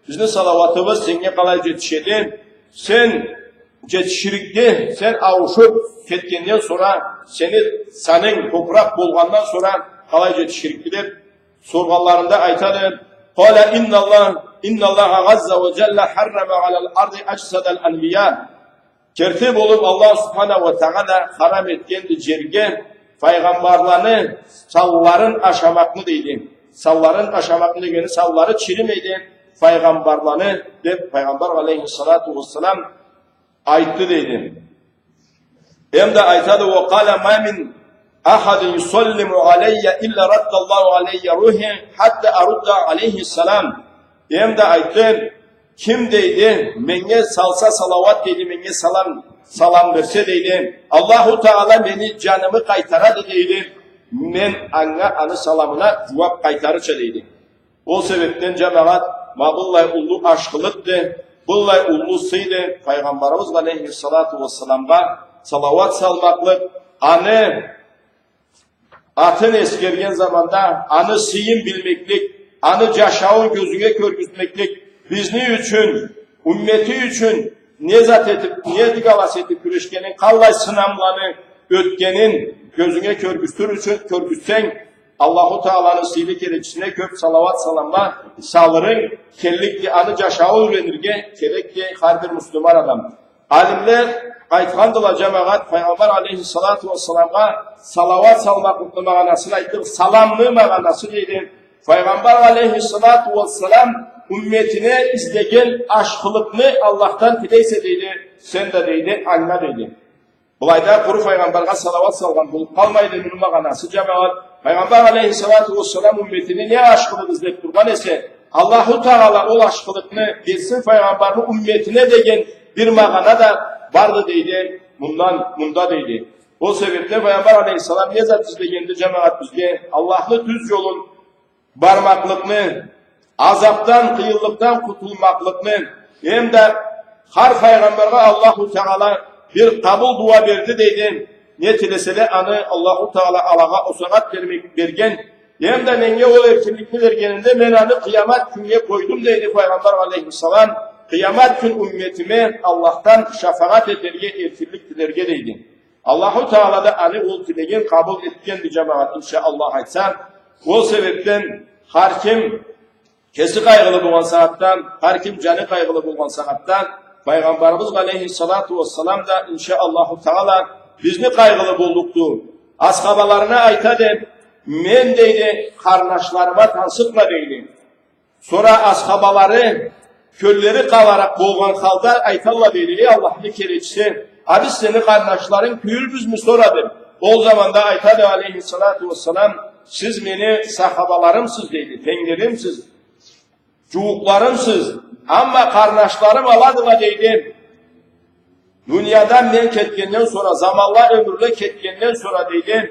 бизни салауатыбыз сеннге къалай джетишеди? Сен джетиширикди, сен ауушуб кетгенден сора, сени санынг кёбюрек болгъандан сора къалай джетиширикди деб соргъанларында айтады: قال: إن الله، إن الله عز وجل حرم على الأرض أجساد الأنبياء. Керти болуб, Аллах Субханаху уа Тагъала харам этгенди джерге файгъамбарланы санларын ашамакъны, дейди. Санларын ашамакъны дегени, санлары чиримейди файгъамбарланы, деб Файгъамбар алейхиссалату уассалам айтды, дейди. Эм да айтады: وقال: ما من أحد يسلم علي إلا رد الله علي روحي حتى أرد عليه السلام. Эм да айтды: ким, дейди, меннге салса салауат, дейди, меннге салам, салам берсе, дейди, Аллаху Тагъала мени джанымы къайтарады, дейди, мен анга, аны саламына джууаб къайтарырча, дейди. Ол себебден, джамагъат, ма быллай уллу ашхылыкъды, быллай уллу сыйды Файгъамбарыбыз алейхиссалату уассаламгъа салауат салмакълыкъ, аны атын эсгерген заманда аны сыйын билмеклик, аны джашауун кёзюнге кёргюзтмеклик, бизни ючюн, уммети ючюн не зат этиб, не дыгалас этиб кюрешгенин, къаллай сынамланы ётгенин кёзюнге кёргюзтюр ючюн, кёргюзтсенг, Аллаху Тааланы сыйлы келечисине кёб салауат, саламла салырынг келликди, аны джашауун юренирге керекди хар бир муслиман адам. Алимле айтхандыла, джамагъат, Файгъамбар алейхиссалату уассаламгъа салауат салмакълыкъны магъанасын айтдыкъ. Саламны магъанасы, дейди, Файгъамбар алейхиссалату уассалам умметине излеген ашхылыкъны Аллахдан тилейсе, дейди, сен да, дейди, анга, дейди. Былайда къуру Файгъамбаргъа салауат салгъан болуб къалмайды. Муну магъанасы, джамагъат, Файгъамбар алейхиссалату уассалам умметине не ашхылыкъ излеб тургъан эсе, Аллаху Таала ол ашхылыкъны берсин Файгъамбарны умметине деген бир магъана да барды, дейди, мундан, мунда, дейди. Ол себебден Файгъамбар алейхиссалам не зат излегенди, джамагъат, бизге? Аллахны тюз джолун бармакълыкъны, азабдан, къыйынлыкъдан къутулмакълыкъны, эм да хар файгъамбаргъа Аллаху Таала бир къабыл дуа берди, дейди. Не тилеселе, аны Аллаху Таала алагъа ол сагъат бермек, берген. Эм да меннге ол эркинликни бергенинде, мен аны къыямат кюннге къойдум, дейди Файгъамбар алейхиссалам. Къыямат кюн умметиме Аллахдан шафагъат этерге, эркинлик тилерге, дейди. Аллаху Таала да аны ол тилегин къабыл этгенди, джамагъат, иншаАллах айтса. Ол себебден хар ким кеси къайгъылы болгъан сагъатда, хар ким джаны къайгъылы болгъан сагъатда, Файгъамбарыбыз алейхиссалату уассалам да, иншаАллаху Таала, бизни къайгъылы боллукъду. Асхабаларына айтады: мен, дейди, къарнашларыма тансыкъма, дейди. Сора асхабалары кёллери къаларакъ болгъан халда айталла, дейди: эй Аллахны келечиси, а биз сени къарнашларынг тюйюлбюзмю сора, деб. Ол заманда айтады алейхиссалату уассалам: сиз мени сахабаларымсыз, дейди, тенглерим сиз, джууукъларымсыз. Амма къарнашларым аладыла, дейди, дуниядан мен кетгенден сора, заманла, ёмюрле кетгенден сора, дейди,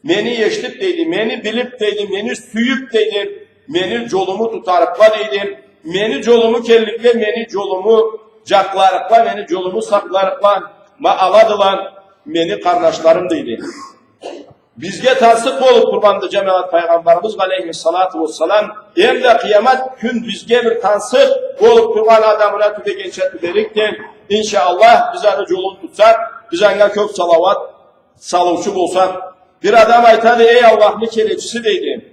мени эшитиб, дейди, мени билиб, дейди, мени сюйюб, дейди, мени джолуму тутарыкъла, дейди, мени джолуму келликла, мени джолуму джакъларыкъла, мени джолуму сакъларыкъла, ма аладыла мени къарнашларым, дейди. Бизге тансыкъ болуб тургъанды, джамагъат, Файгъамбарыбыз алейхиссалату уассалам. Эм да къыямат кюн бизге бир тансыкъ болуб тургъан адамына тюбегенча тюберикди. ИншаАллах, биз аны джолун тутсакъ, биз анга кёб салауат салыучу болсакъ. Бир адам айтады: эй Аллахны келечиси, дейди,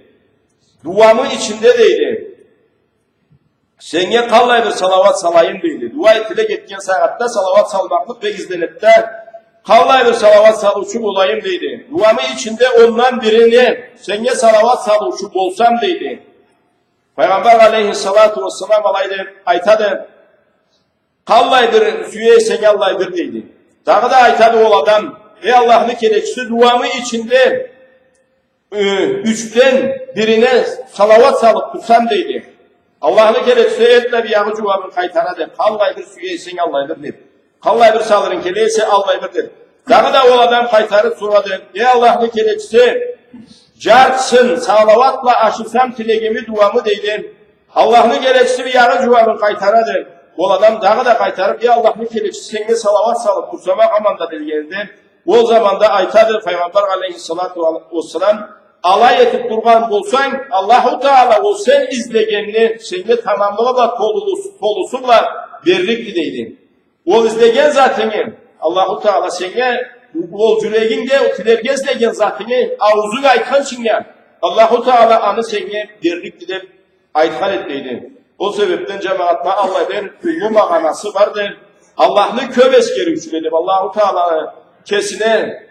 дуамы ичинде, дейди, сеннге къаллай бир салауат салайым, дейди. Дуа, тилек этген сагъатда салауат салмакълыкъ бек изленеди да, къаллай бир салауат салыучу болайым, дейди. Дуамы ичинде ондан бирине сеннге салауат салыучу болсам, дейди. Файгъамбар алейхиссалату уассалам алай деб айтады: къаллай бир сюе эсенг, аллай бир, дейди. Дагъыда айтады ол адам: эй Аллахны келечиси, дуамы ичинде э, ючден бирине салауат салыб турсам, дейди, Аллахны келечиси эртда биягъы джууабын къайтарады: къаллай бир сюе эсенг, аллай бир, деб. Къаллай бир салырынг келе эсе, аллай бир, деб. Дагъыда ол адам къайтарыб сорады: эй, Аллахны келечиси, джартысын салауат бла ашырсам тилегими, дууамы, дейди. Аллахны келечиси биягъы джууабын къайтарады. Ол адам дагъыда къайтарыб: эй, Аллахны келечиси, сеннге салауат салыб турсам а, аман да, дегенинде, ол заманда айтады Файгъамбар алейхиссалату уассалам: алай этиб тургъан болсанг, Аллаху Таала ол сен излегенни сеннге тамамлыгъы бла, толусу, толусу бла берликди, дейди. Ол излеген затынгы Аллаху Таала сеннге, ол джюрегингде, ол тилерге излеген затынгы, ауузунг айтхынчынга, Аллаху Таала аны сеннге берликди, деб айтхан эди, дейди. Ол себебден, джамагъат, ма аллай бир уллу магъанасы барды. Аллахны кёб эсгериучюле деб, Аллаху Тааланы кесине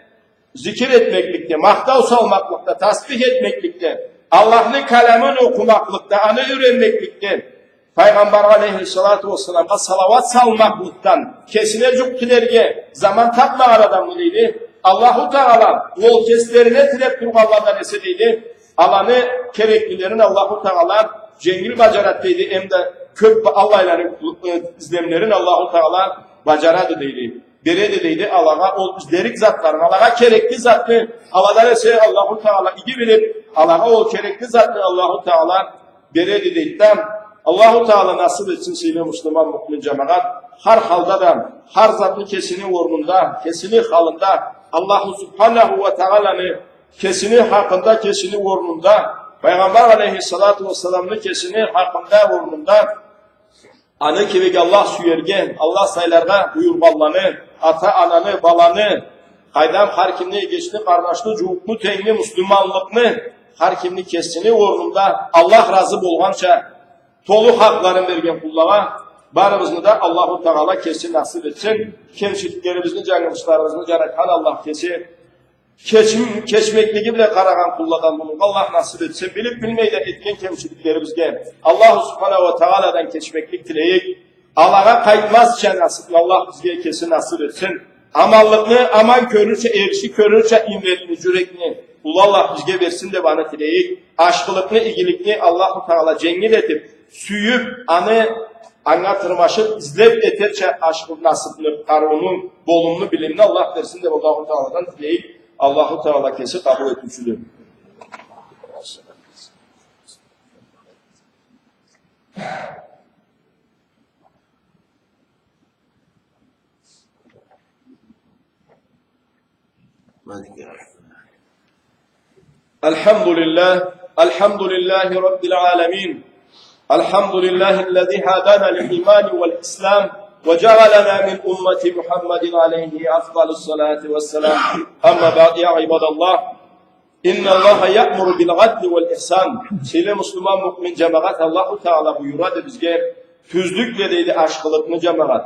зикир этмекликде, махтау салмакълыкъда, тасбих этмекликде, Аллахны каламын окъумакълыкъда, аны юренмекликде, Файгъамбар алейхиссалату уассаламгъа салауат салмакълыкъдан, кесине джукъ тилерге заман табмагъан адамны, дейди, Аллаху Таала ол кеслерине тилеб тургъанладан эсе, дейди, аланы кереклилерин Аллаху Таала дженгил баджарады, дейди, эм да кёб аллайланы, э, излемлерин Аллаху Таала баджарады, дейди. Береди, дейди, алагъа ол излерик затларын, алагъа керекли затны, аладан эсе Аллаху Таала иги билиб, алагъа ол керекли затны Аллаху Таала береди, дейди да. Аллаху Таала насыб этсин, сыйлы муслиман, муъмин джамагъат, хар халда да, хар затны кесини орнунда, кесини халында, Аллаху Субханаху уа Тааланы кесини хакъында, кесини орнунда, Файгъамбар алейхиссалату уассаламны кесини хакъында, орнунда, аны кибик Аллах сюерге, Аллах сайларгъа буюргъанланы, ата-ананы, баланы, къайдам, хар кимни, эгечни, къарнашны, джууукъну, тенгни, муслиманлыкъны, хар кимни кесини орнунда Аллах разы болгъанча толу хакъларын берген къуллагъа барыбызны да Аллаху Таала кеси насыб этсин. Кемчиликлерибизни, джангылышларыбызны Джаратхан Аллах кеси кечим-, кечмеклиги бла къарагъан къулладан болургъа Аллах насыб этсин. Билиб-билмей да этген кемчиликлерибизге Аллаху Субханаху уа Тааладан кечмеклик тилейик. Алагъа къайтмазча насыбны Аллах бизге кеси насыб этсин. Аманлыкъны аман кёрюрча, эриши кёрюрча имренни, джюрекни уллу Аллах бизге берсин деб аны тилейик. Ашхылыкъны, игиликни Аллаху Таала дженгил этиб, сюйюб, аны, анга тырмашыб, излеб этерча ашхы насыбны, къарыуну, болумну, билимни Аллах берсин деб Аллаху Тааладан тилейик. Аллаху Таала кеси къабыл этиучюдю. الحمد لله، الحمد لله رب العالمين. الحمد لله الذي هدانا للإيمان والإسلام وجعلنا من أمة محمد عليه أفضل الصلاة والسلام. أما بعد، يا عباد الله، إن الله يأمر بالعدل والإحسان. Сыйлы муслиман, муъмин джамагъат, Аллаху Таала буюрады бизге тюзлюк бла, дейди, ашхылыкъны, джамагъат.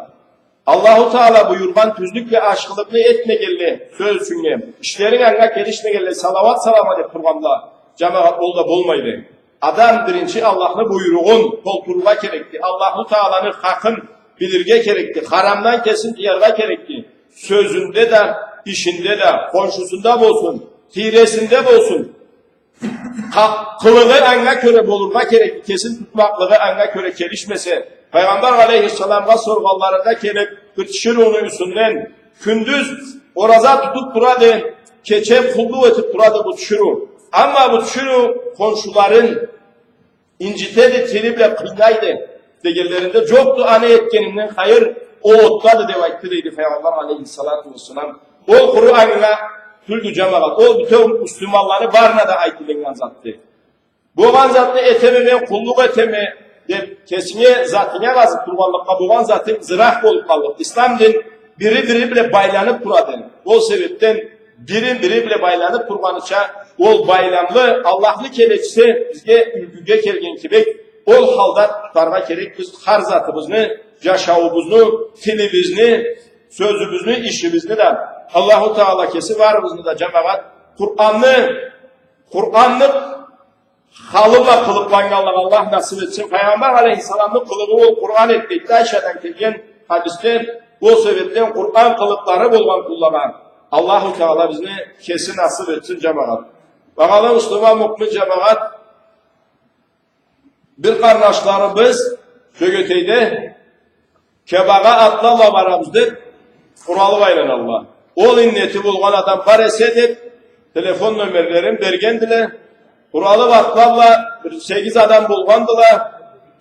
Аллаху Таала буюргъан тюзлюк бла ашхылыкъны этмегенле, сёз ючюннге, ишлеринг анга келишмегенле, салауат салама деб тургъанла, джамагъат, ол да болмайды. Адам биринчи Аллахны буйругъун толтурургъа керекди. Аллаху Тааланы хакъын билирге керекди. Харамдан кесин тыяргъа керекди. Сёзюнде да, ишинде да, хоншусунда болсун, тийресинде болсун. Къа-, къылыгъы анга кёре болургъа керек, кесин тутмакълыгъы анга кёре келишмесе, Пайгъамбар алейхиссаламгъа соргъанларында келип, бир тиширыуну юсюнден, кюндюз ораза тутуп турады, кече къуллукъ этип турады бу тиширыу. Амма бу тиширыу къоншуларын инжитеди, тили бла къыйнайды дегенлеринде, жокъду аны этгенинден хайыр, ол отдады деп айтды, дейди Пайгъамбар алейхиссалату уассалам. Ол къуру анга тюлдю, жамагъат. Ол бютеу муслиманланы барына да айтылыннган затды. Болгъан затны этеме мен, къуллукъ этеме деп, кесинге, затынга къазып тургъанлыкъгъа, болгъан затынг зырах болуп къаллыкъ. Ислам дин бири-бири бла байланып турады. Ол себепден бири-бири бла байланып тургъаныча, ол байламлы Аллахны келечиси бизге юлгюге келген кибик, ол халда тутаргъа керекбиз хар затыбызны, жашауубузну, тилибизни, сёзюбюзню, ишибизни да. Аллаху Таала кеси барыбызны да, жамагъат, Къуранны, Къуранны халы бла къылыкъланнганлыкъгъа Аллах насып этсин. Пайгъамбар алейхиссаламны къылыгъы ол Къуран эди, дейди Айшадан келген хадисде. Ол себепден Къуран къылыкълары болгъан къуллагъа Аллаху Таала бизни кеси насып этсин, жамагъат. Багъалы муслиман муъмин джамагъат, бир къарнашларыбыз Тёгетейде Кебагъа атла бла барабыз деб, къуралыб айланалла. Ол иннети болгъан адам бар эсе деб, телефон номерлерин бергендиле. Къуралыб атла бла бир сегиз адам болгъандыла.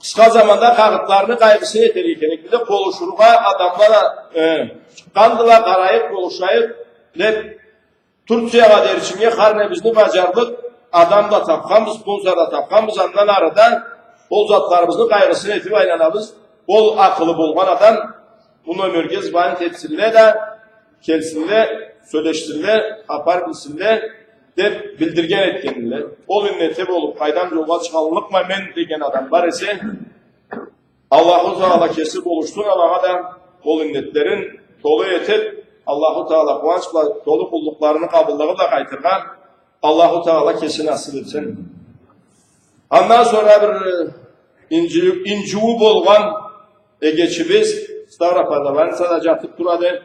Къысха заманда къагъытларыны къайгъысын этер экен эдик. Бир да къолушургъа адамла да, э, чыкъгъандыла, къарайыкъ, къолушайыкъ деб. Турциягъа дерчиннге хар небизни баджарлыкъ адам да табханбыз, спонсор да табханбыз, андан ары да ол затларыбызны къайгъысын этиб айланабыз. Ол акъылы болгъан адам бу номерге звонить этсинле да, келсинле, сёлешсинле, хапар билсинле деб билдирген этгендиле. Ол иннети болуб, къайдам, джолгъа чыгъаллыкъма мен деген адам бар эсе, Аллаху Таала кеси болушсун алагъа да ол иннетлерин толу этиб, Аллаху Таала къууанч бла толу къуллукъларыны къабыллыгъы бла къайтыргъа Аллаху Таала кеси насыб этсин. Андан сора бир, э, инджи-, инджиую болгъан эгечибиз Ставропольда больницада джатыб турады.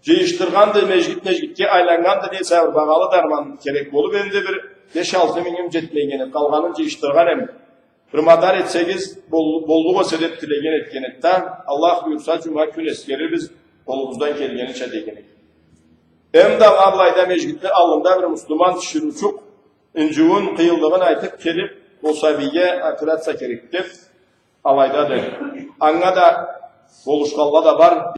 Джыйышдыргъанды, межгит-межгитге айланнганды, не эсе бир багъалы дарман керек болуб, энди бир беш-алты мингим джетмеген эди, къалгъанын джыйышдыргъан эм. Бир мадар этсегиз, бол-, боллукъ эсе деб тилеген этген эди да, Аллах буюрса, джума кюн эсгерирбиз, къолубуздан келгенича деген эди. Эм да ма былайда межгитни аллында бир муслиман тиширыучукъ инджиуюн, къыйынлыгъын айтыб келиб, ол сабийге операция керек деб, алайдады. Анга да болушханла да бар.